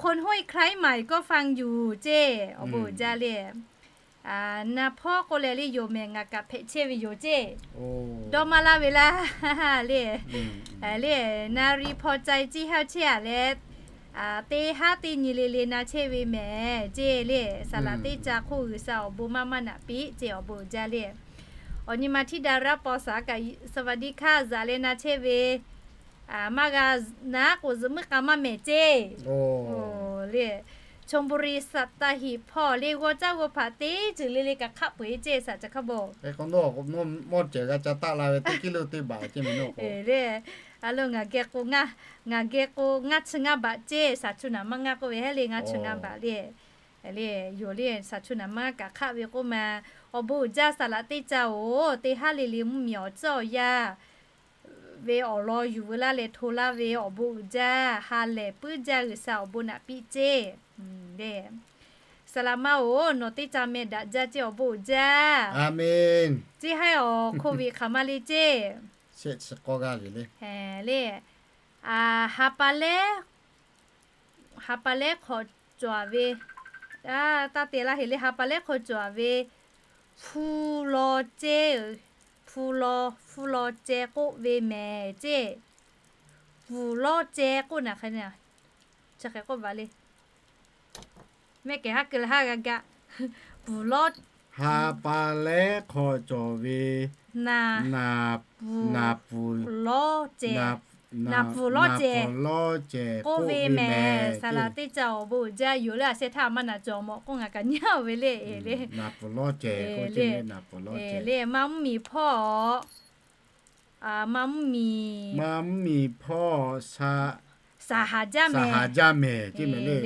คนห้วยไคร้ใหม่ก็ฟังอยู่ ceˇ. Awˬ bon uiˍ jaˇ le. Na hpawˇ k'oˆ leh le yoˬ mehˍ, ngaˬ kaꞈ hpehꞈ chehˇ ve yoˬ ceˇ. Dawˇ maˇ laˇ ve laˇ le. Le, na ri hpaw cai ciˇ haˇ chehˇ a leh, teˇ haˉ teˇ nyi le le na chehˇ ve mehˍ ceˇ le. Saˍ laꞈ teˇ ca hk'oˆ G'uiˬsha awˬ bon maˇ maˇ naꞈ piˇ ceˇ, awˬ bon uiˍ jaˇ le. Awˬ nyi ma htiˇ daꞈ raˇ paw shaˍ kaꞈ สวัสดีค่ะ zaꞈ leh na chehˇ ve maˇ g'a naˉ k'o zuhꞈ muiˉ k'a maˇ mehˍ ceˇ. Le, ชลบุรี สัตหีบ hpawˇ le g'aw caˇ g'aw hpaꞈ teˇ ceuˬ le le kaꞈ hk'aˆ peu eˬ ceˇ saˍ caˬ hkaˇ bon. Mawˇ cehˬ g'a ca taˆ la ve teˇ kiˇ lo teˇ baˬ ceˇ meh nawˬ k'o. Le, a lo ngaˬ geh k'o ngaˇ, ngaˬ geh k'o ngaˇ chi ngaˇ baꞈ ceˇ, saˍ chu naˍ maˇ ngaˇ k'oˆ ve heˉ le, ngaˇ chi ngaˇ baꞈ le. Le, yoˬ le, saˍ chu naˍ maˇ kaꞈ hk'aˆ ve k'oˆ ma. Awˬ bon uiˍ jaˇ saˍ laꞈ teˇ ca oˬ, teˇ haˉ le le mvuhˇmiˬ awˬ tcuhˉ awˬ yaˇ ve awˬ lawn yuˬ veu laˇ leh hto laˇ ve awˬ bon uiˍ jaˇ, ha lehˬ puiˉ jaˇ G'uiˬsha awˬ bon naꞈ piˇ ceˇ. Le, saˍ laꞈ ma oˬ, nawˬ teˇ ca meh daꞈ jaˇ ceˇ, awˬ bon uiˍ jaˇ. Ceˇ haiˉ awˬ โควิด hk'aˬ ma le ceˇ. Le, ha pa lehˉ, ha pa lehˉ hk'awꞈ cawˬ ve, taˇ te laˇ heˍ le, ha pa lehˉ hk'awꞈ cawˬ ve, hpu law ceh, hpu law, hpu law ceh k'oˆ ve mehˍ ceˇ. Pfuˍ lawˇ ceh k'oˆ naˬ hk'e, chi hk'e k'oˆ baˬ le. Mehˆ kehˬ haˉ keu leh haˉ g'a gaꞈ. Pfuˍ lawˇ, ha pa lehˉ hk'aw cawˬ ve, naˍ, naˍ pfuˍ lawˇ ceh, naˍ pfuˍ lawˇ ceh k'oˆ ve mehˍ. Saˍ laꞈ teˇ ca awˬ bon uiˍ jaˇ yoˬ le. A sheh htaˇ a maˇ naˍ cawˬ mawˬ k'oˆ ngaˬ kaꞈ nyi a ve le. Naˍ pfuˍ lawˇ ceh k'oˆ ve, naˍ pfuˍ lawˇ ceh le. Ma mvuhˇmiˬ hpawˇ, ma mvuhˇmiˬ, ma mvuhˇmiˬ hpawˇ, saˍ haˍ jaˇ mehˍ, saˍ haˍ jaˇ mehˍ ceˇ mehˍ le.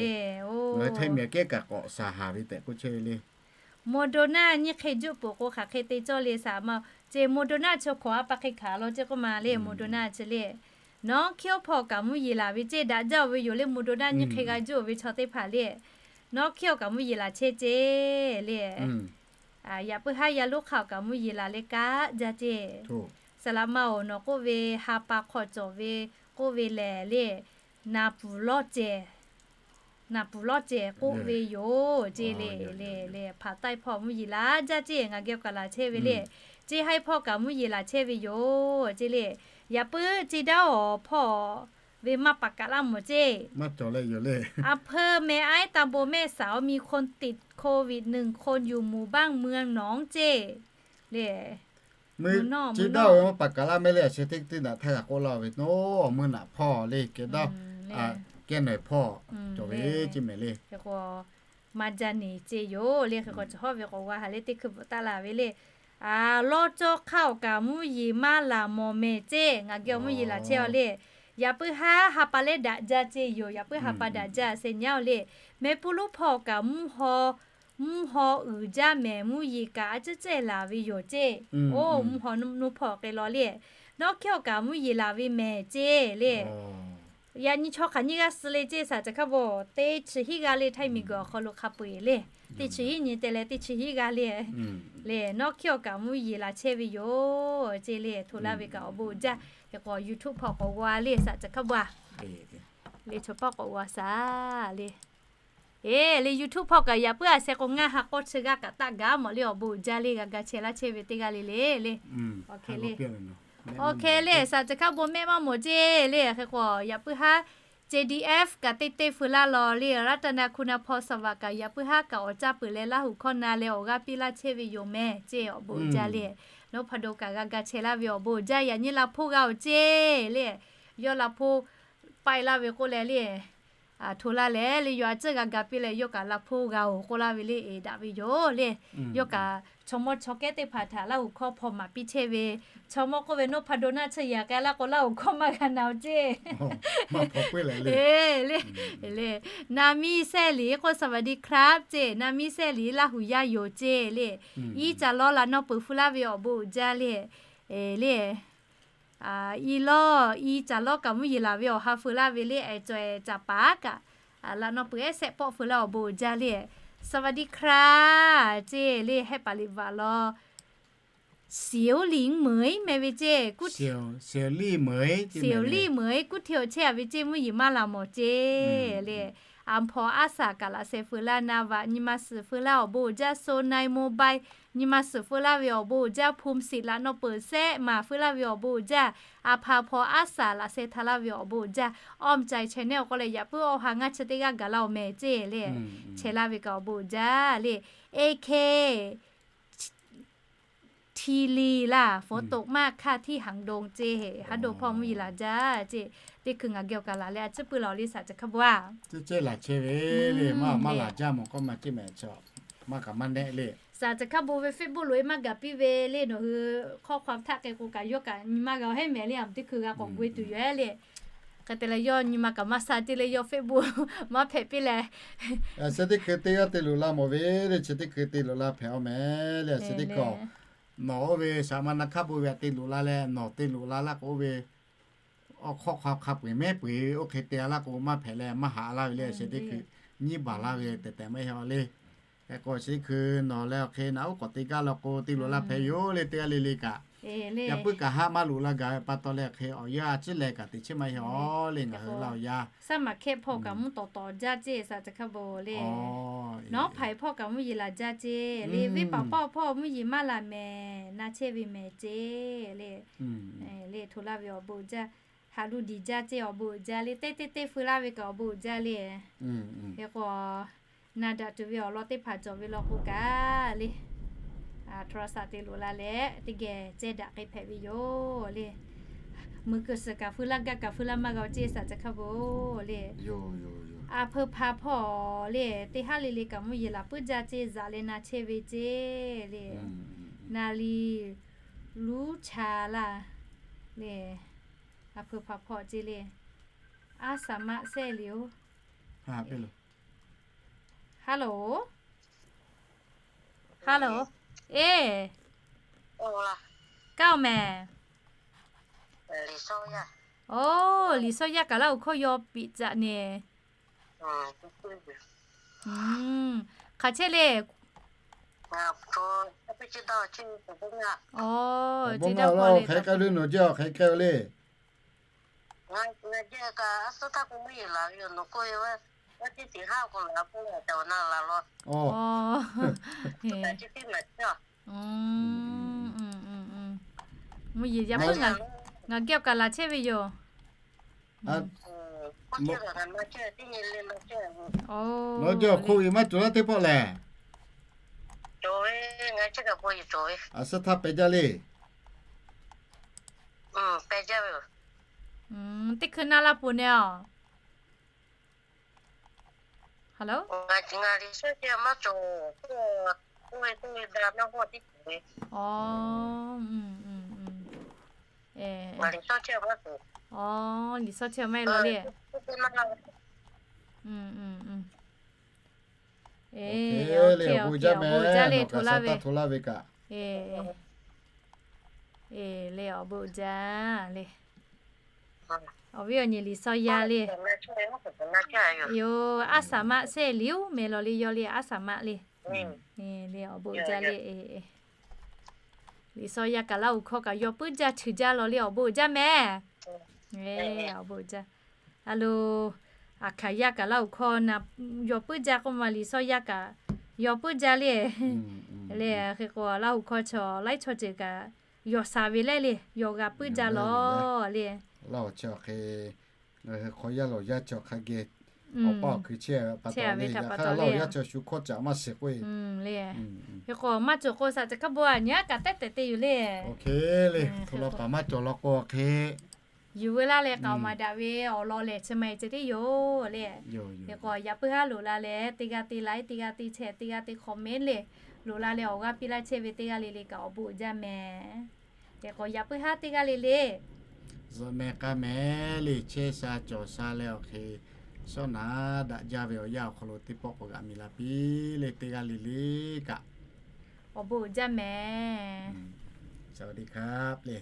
Ngaˬ hui hteˇ miˬ kehˉ kaꞈ k'awꞈ saˍ haˍ ve tehꞈ k'oˆ chehˇ ve le. Moderna nyiˇ hk'e juˆ peuˬ k'o hk'aˬ hk'e te cawˇ le saˍ ma. Ceˇ Moderna chi hkawꞈ a pa hk'e hkanˍ law ceˇ k'oˆ ma le. Moderna chi le, nawˬ hkiˇ awˬ hpawˇ kaꞈ mvuhˇ yeˬ laˬ ve ceˇ, daꞈ jaˇ oˬ ve yoˬ le. Moderna nyiˇ hk'e g'a juˆ oˬ ve chaw teˇ hpaˍ le, nawˬ hkiˇ awˬ kaꞈ mvuhˇ yeˬ laˬ chehˇ ceˇ le. Yaꞈ puiˉ haˉ yaˇ lonˉ hk'aˇ awˬ kaꞈ mvuhˇ yeˬ laˬ leh kaꞈ jaˇ ceˇ. Saˍ laꞈ ma oˬ, nawˬ k'oˆ ve ha pa hk'aw cawˬ ve k'oˆ ve lehˬ le, naˍ pfuˍ lawˇ ceh, naˍ pfuˍ lawˇ ceh k'oˆ ve yoˬ ceˇ le. Le le, hpaˍ taiˇ hpawˇ mvuhˇ yeˬ laˬ jaˇ ceˇ, ngaˬ geh kaꞈ laˬ chehˇ ve le. Ceˇ haiˉ hpawˇ kaꞈ mvuhˇ yeˬ laˬ chehˇ ve yoˬ ceˇ le. Yaꞈ puiˉ ceˇ daˇ awˬ hpawˇ ve maˇ paˍ kaꞈ laˇ mawˬ ceˇ. A hpeu meh aiˉ ตำบลแม่สาว มีคนติดโควิด หนึ่งคน อยู่หมู่บ้านเมืองหนอง ceˇ le. Ceˇ daˇ awˬ ve maˇ paˍ kaꞈ laˇ mehˍ le. A sheh teˇ teˇ naꞈ htaˇ g'a k'oˆ laˇ ve, nawˬ awˬ meuˇ naꞈ hpawˇ le, kehˬ daˇ, kehˬ nawˬ hpawˇ cawˬ ve ceˇ mehˍ le. Maˇ jaˇ neˬ ceˇ yoˬ le. Hk'e k'o chaw hawˉ ve k'awꞈ g'a haˍ le, teˇ hkui bvuhꞈ taˆ la ve le. Lawˇ cawˇ hk'aˇ awˬ kaꞈ mvuhˇ yeˬ maˇ laˬ mawˬ mehˍ ceˇ, ngaˬ geh awˬ mvuhˇ yeˬ laˬ chehˇ a le. Yaꞈ puiˉ haˉ ha pa lehˉ daꞈ jaˇ ceˇ yoˬ. Yaꞈ puiˉ ha pa daꞈ jaˇ sheh nyi a le. Mehˆ puˇ lonˉ hpawˇ awˬ kaꞈ mvuhˇ haw Mvuhˇ haw uiˍ jaˇ mehˍ, mvuhˇ yeˬ kaꞈ a ciˉ cehˇ laˬ ve yoˬ ceˇ. Oˇ, mvuhˇ haw nuˇ hpawˇ k'ai law le. Nawˉ hkiˇ awˬ kaꞈ mvuhˇ yeˬ laˬ ve mehˍ ceˇ le. Yaꞈ nyi chaw hk'aˬ nyiˇ g'aˇ suh le ceˇ, saˍ caˬ hkaˇ bon teˇ chi hiˉ g'aˇ le, htaiˇ miˬ guiˬ awˬ hk'aw lo hk'a peu-eˬ le. Teˇ chi hiˉ nyi te leh teˇ chi hiˉ g'aˇ le. Le, nawˉ hkiˇ awˬ kaꞈ mvuhˇ yeˬ laˬ chehˇ ve yoˬ ceˇ le. Hto laˇ ve kaꞈ awˬ bon uiˍ jaˇ. Hk'e k'o YouTube hpawˇ k'awꞈ g'a le, saˍ caˬ hkaˇ bon a. Le, chaw hpawˇ k'awꞈ g'a saˍ le. Eˬ, le YouTube hpawˇ kaꞈ yaꞈ puiˉ a sheh k'o ngaˇ ha k'awˇ chi g'aˇ kaꞈ taˆ gaˇ mawˬ le, awˬ bon uiˍ jaˇ le, g'a ga chehˇ laˇ chehˇ ve teˇ g'aˇ le le le. Awˬ hk'e le, saˍ caˬ hkaˇ bon mehˆ maˇ mawˬ ceˇ le. Hk'e k'o yaꞈ puiˉ haˉ J D F kaꞈ teˇ teˇ feu laˇ law le, Raˇtaˍnaˍ Kuˬ naˍ hpawˇ saˍ vaꞈ kaꞈ yaꞈ puiˉ haˉ kaꞈ awˬ caˇ peuˬ leh Laˇ huˍ hkawˇ na leh awˬ g'aˇ piˇ laˇ chehˇ ve yoˬ mehˍ ceˇ, awˬ bon uiˍ jaˇ le. Nawˉ hpaˇ do kaꞈ g'a ga chehˇ laˇ ve awˬ bon uiˍ jaˇ. Yaꞈ nyi Laˇ hpoˇ g'a-oˬ ceˇ le. Yawˇ Laˇ hpoˇ paiˇ laˇ ve k'oˆ leh le, hto laˇ leh le, yawˇ a ciˉ g'a ga piˇ leh yawˇ kaꞈ Laˇ hpoˇ g'a-oˬ k'oˆ laˇ ve le, eˬ daꞈ ve yoˬ le. Yawˇ kaꞈ chaw mawˇ chaw kehˉ teˇ hpaˍ htaꞈ Laˇ huˍ hkawˇ hpaw maˍ piˇ chehˇ ve, chaw mawˇ k'oˆ ve, Nawˉ hpaˇ do naˆ tsuhˇ yaꞈ k'ai laˇ k'o Laˇ huˍ hkawˇ maˇ g'a na-oˬ ceˇ. Eˬ le, le, na miˇ sehˉ liꞈ k'o สวัสดีครับ ceˇ, na miˇ sehˉ liꞈ Laˇ huˍ yaˇ yoˬ ceˇ le. Iˉ caˍ lawˇ laꞈ nawˇ peuˬ feu laˇ ve awˬ bon uiˍ jaˇ le. Eˬ le, i lawˇ, i caˍ lawˇ kaꞈ mvuhˇ yeˬ laˬ ve awˬ ha feu laˇ ve le, ehˬ cawˬ ehˬ caˍ paˍ kaꞈ, laꞈ nawˇ peuˬ ehˉ sehˆ pawˆ feu laˇ awˬ bon uiˍ jaˇ le. สวัสดีครับ ceˇ le, hehˆ paˍ liꞈ vaꞈ law. Siˍ liˍ meuˍ meh ve ceˇ, siˍ liˍ meuˍ kuˇ hteˇ awˬ chehˇ a ve ceˇ, mvuhˇ yeˬ maˇ laˬ mawˬ ceˇ le. Aˬ hpawnˬ aˉ saˍ kaꞈ laꞈ sheh feu laˇ, na vaꞈ nyi ma suhˍ feu laˇ awˬ bon uiˍ jaˇ, so nai mobile nyi ma suhˍ feu laˇ ve awˬ bon uiˍ jaˇ, phone siˍ laꞈ nawˇ peuˬ sehˆ maˍ feu laˇ ve awˬ bon uiˍ jaˇ, aˬ hpaˍ hpawnˬ aˉ saˍ laꞈ sheh hta laˇ ve awˬ bon uiˍ jaˇ, awˇ meh cai chehˇ neˉ awˬ k'oˆ leh yaꞈ puiˉ awˇ ha ngaˇ chi teˇ g'aˇ gaˬ laˇ awˬ meh ceˇ le. Chehˇ laˇ ve kaꞈ awˬ bon uiˍ jaˇ le. A K T L laˇ, ฝนตกมากค่ะที่หางดง ceˇ, haˉ do hpawˇ mvuhˇ yeˬ laˬ jaˇ ceˇ. Teˇ hkui ngaˬ geh awˬ kaˬ laˬ leh a ciˉ puiˉ laˬ le, saˍ caˬ hkaˇ bon a. Teˇ cehˇ laˬ chehˇ ve le, maˇ maˇ laˬ jaˇ mawˬ k'awˇ maˇ ceˇ mehˍ chaw, maˇ kaꞈ maˇ nehˆ le. Saˍ caˬ hkaˇ bon ve Facebook lo e maˇ gaˬ piˇ ve le, nawˬ hui hkawˇ hk'aw htaˆ k'ai k'o kaꞈ yawˇ kaꞈ nyi ma g'a-oˬ heˉ mehˍ le, a teˇ hkui g'a k'awꞈ gu e tuˬ yoˬ le. Hk'e te leh yawˇ nyi ma kaꞈ maˇ sha ceˇ le, yawˇ Facebook maˇ hpehꞈ piˇ leh. Chi teˇ hkui teˇ g'aˇ te loꞈ la mawˬ ve le, chi teˇ hkui te loꞈ la hpehꞈ awˬ meh le, chi teˇ hkui nawˬ oˇ ve saˍ ma na hkaˇ bon ve aꞈ te loꞈ la leh, nawˬ te loꞈ la laˇ k'o oˇ ve awˬ hk'awˇ hk'aw hk'a peu-eˬ mehˉ peu-eˬ oˇ hk'e te laˇ k'o maˇ hpehꞈ leh maˇ haꞈ laˇ ve le, chi teˇ hkui nyiˇ baˬ laˇ ve tehꞈ tehꞈ maˇ heˆ le. Hk'e k'o chi teˇ hkui nawˬ leh awˬ hk'e naꞈ uˉ k'awꞈ te gaˇ law k'o te loꞈ la hpehꞈ yoˬ le, teˇ g'aˇ le le kaꞈ. Yaꞈ puiˉ kaꞈ haˉ maˇ loꞈ la gaˬ ve pa taw leh hk'e awˬ yanˇ a ciˉ leh kaꞈ teꞈ chiˉ maˇ heˆ aw le, ngaˬ hui laˇ awˬ yanˇ. Saˉ maˍ hkehˇ hpawˇ kaꞈ mvuhˇ tawˍ tawˍ jaˇ ceˇ, saˍ caˬ hkaˇ bon le. Nawˉ hpaiˍ hpawˇ kaꞈ mvuhˇ yeˬ laˬ jaˇ ceˇ le, venˇ paˍ pawˆ hpawˇ mvuhˇ yeˬ maˇ laˬ mehˍ, na chehˇ ve mehˍ ceˇ le. Le hto laˇ ve awˬ bon jaˇ, haꞈ lu diˬ jaˇ ceˇ, awˬ bon jaˇ le, teˇ teˇ teˇ feu laˇ ve kaꞈ awˬ bon jaˇ le. Hk'e k'o na daꞈ tuˬ ve awˬ lawn teˇ hpaˍ cawˬ ve law k'o kaꞈ le, โทรศัพท์ te loꞈ la leh teˇ geh ceh daꞈ k'ai hpehꞈ ve yoˬ le. Meuˬ kuiˬ suhˍ kaꞈ feu laˇ, gaˇ kaꞈ feu laˇ maˇ g'a-oˬ ceˇ, saˍ caˬ hkaˇ bon le. A hpeu hpa hpawˇ le, teˇ haˉ le le kaꞈ mvuhˇ yeˬ laˬ puiˉ jaˇ ceˇ, zaꞈ leh na chehˇ ve ceˇ le. Na liˬ luˉ cha laˇ le. A hpeu hpa hpawˇ ceˇ le. Aˉ saˍ maˆ sehˉ liˬ-oˬ. Hello, hello, eˬ, kaˇ-oˬ mehˍ. Oˬ, Liˍ sawˇ yaˇ kaꞈ Laˇ huˍ hkawˇ yaw piꞈ caꞈ neˍ. Hk'aˬ chehˇ le. Oˬ, hk'aˬ k'ai le nawˬ jaˇ, hk'aˬ k'ai-o le. Mvuhˇ yeˬ yaˇ puiˉ ngaˬ geh awˬ kaˬ laˬ chehˇ ve yoˬ. Nawˬ jaˇ awˬ hk'oˆ ve maˇ cawˬ laˇ teˇ pawˆ lehˬ. A suhˉ htaˇ peh jaˇ le. Teˇ hkui naˆ laˇ poˬ neˇ-oˬ. Hello. Liˍ sawˇ chehˇ maˇ heˆ law le. Eˬ, awˬ bon jaˇ mehˍ, nawˬ kaꞈ sa taˇ hto laˇ ve kaꞈ. Eˬ, le awˬ bon jaˇ le. Awˬ viˉ awˬ nyi Liꞈ shaw yaˇ le. Yoˬ, aˉ saˍ maˆ shehˇ liꞈ oˉ meh law le yaw le aˉ saˍ maˆ le. Le awˬ bon jaˇ le. Liꞈ shaw yaˇ kaꞈ Laˇ huˍ hkawˇ kaꞈ yaw puiˉ jaˇ htuꞈ jaˇ law le awˬ bon jaˇ mehˍ. Awˬ bon jaˇ. A lo, aˬ hkaˍ yaˇ kaꞈ Laˇ huˍ hkawˇ na yaw puiˉ jaˇ k'oˆ ma Liꞈ shaw yaˇ kaꞈ yaw puiˉ jaˇ le. Le hk'e k'o Laˇ huˍ hkawˇ chaw laiˉ chaw ceuˬ kaꞈ yaw sha ve lehˬ le yaw g'a puiˉ jaˇ law le. Laˇ huˍ chi awˬ hk'e hk'aw yaˇ lawˬ yaˇ chi awˬ hk'a geh awˬ paˇ awˬ hkui chehˇ ve pa taw le. Yaꞈ hk'aˇ Laˇ huˍ yaˇ chi shu hkawˇ caꞈ maˇ shiˍ k'oˆ e. Hk'e k'o maˇ cawˬ k'o shaꞈ ca hkaˉ bon a nyi a kaꞈ tehˉ tehꞈ te yoˬ le. Oˇ hk'e le hto la paˍ maˇ cawˬ law k'o hk'e yuˬ veu laˇ leh k'aoˍ maˍ daꞈ ve awˬ lawn lehˬ chi ma e ceh tiˉ yoˬ le. Hk'e k'o yaꞈ puiˉ haˉ loꞈ la leh teˇ g'aˇ te like, teˇ g'aˇ te share, teˇ g'aˇ te comment le, loꞈ la leh awˬ g'aˇ piˇ laˇ chehˇ ve teˇ g'aˇ le le kaꞈ awˬ bon uiˍ jaˇ mehˍ. Hk'e k'o yaꞈ puiˉ haˉ teˇ g'aˇ le le zuhꞈ mehˍ k'a mehˍ le chehˇ sha cawˬ sha leh awˬ hk'e shawˉ naˍ daꞈ jaˇ ve awˬ yanˇ awˬ hk'aw lo teˇ pawˆ k'awꞈ g'aꞈ miˬ la piˇ le teˇ g'aˇ le le kaꞈ awˬ bon uiˍ jaˇ mehˍ. Saˍ ve teˇ hk'aˇ le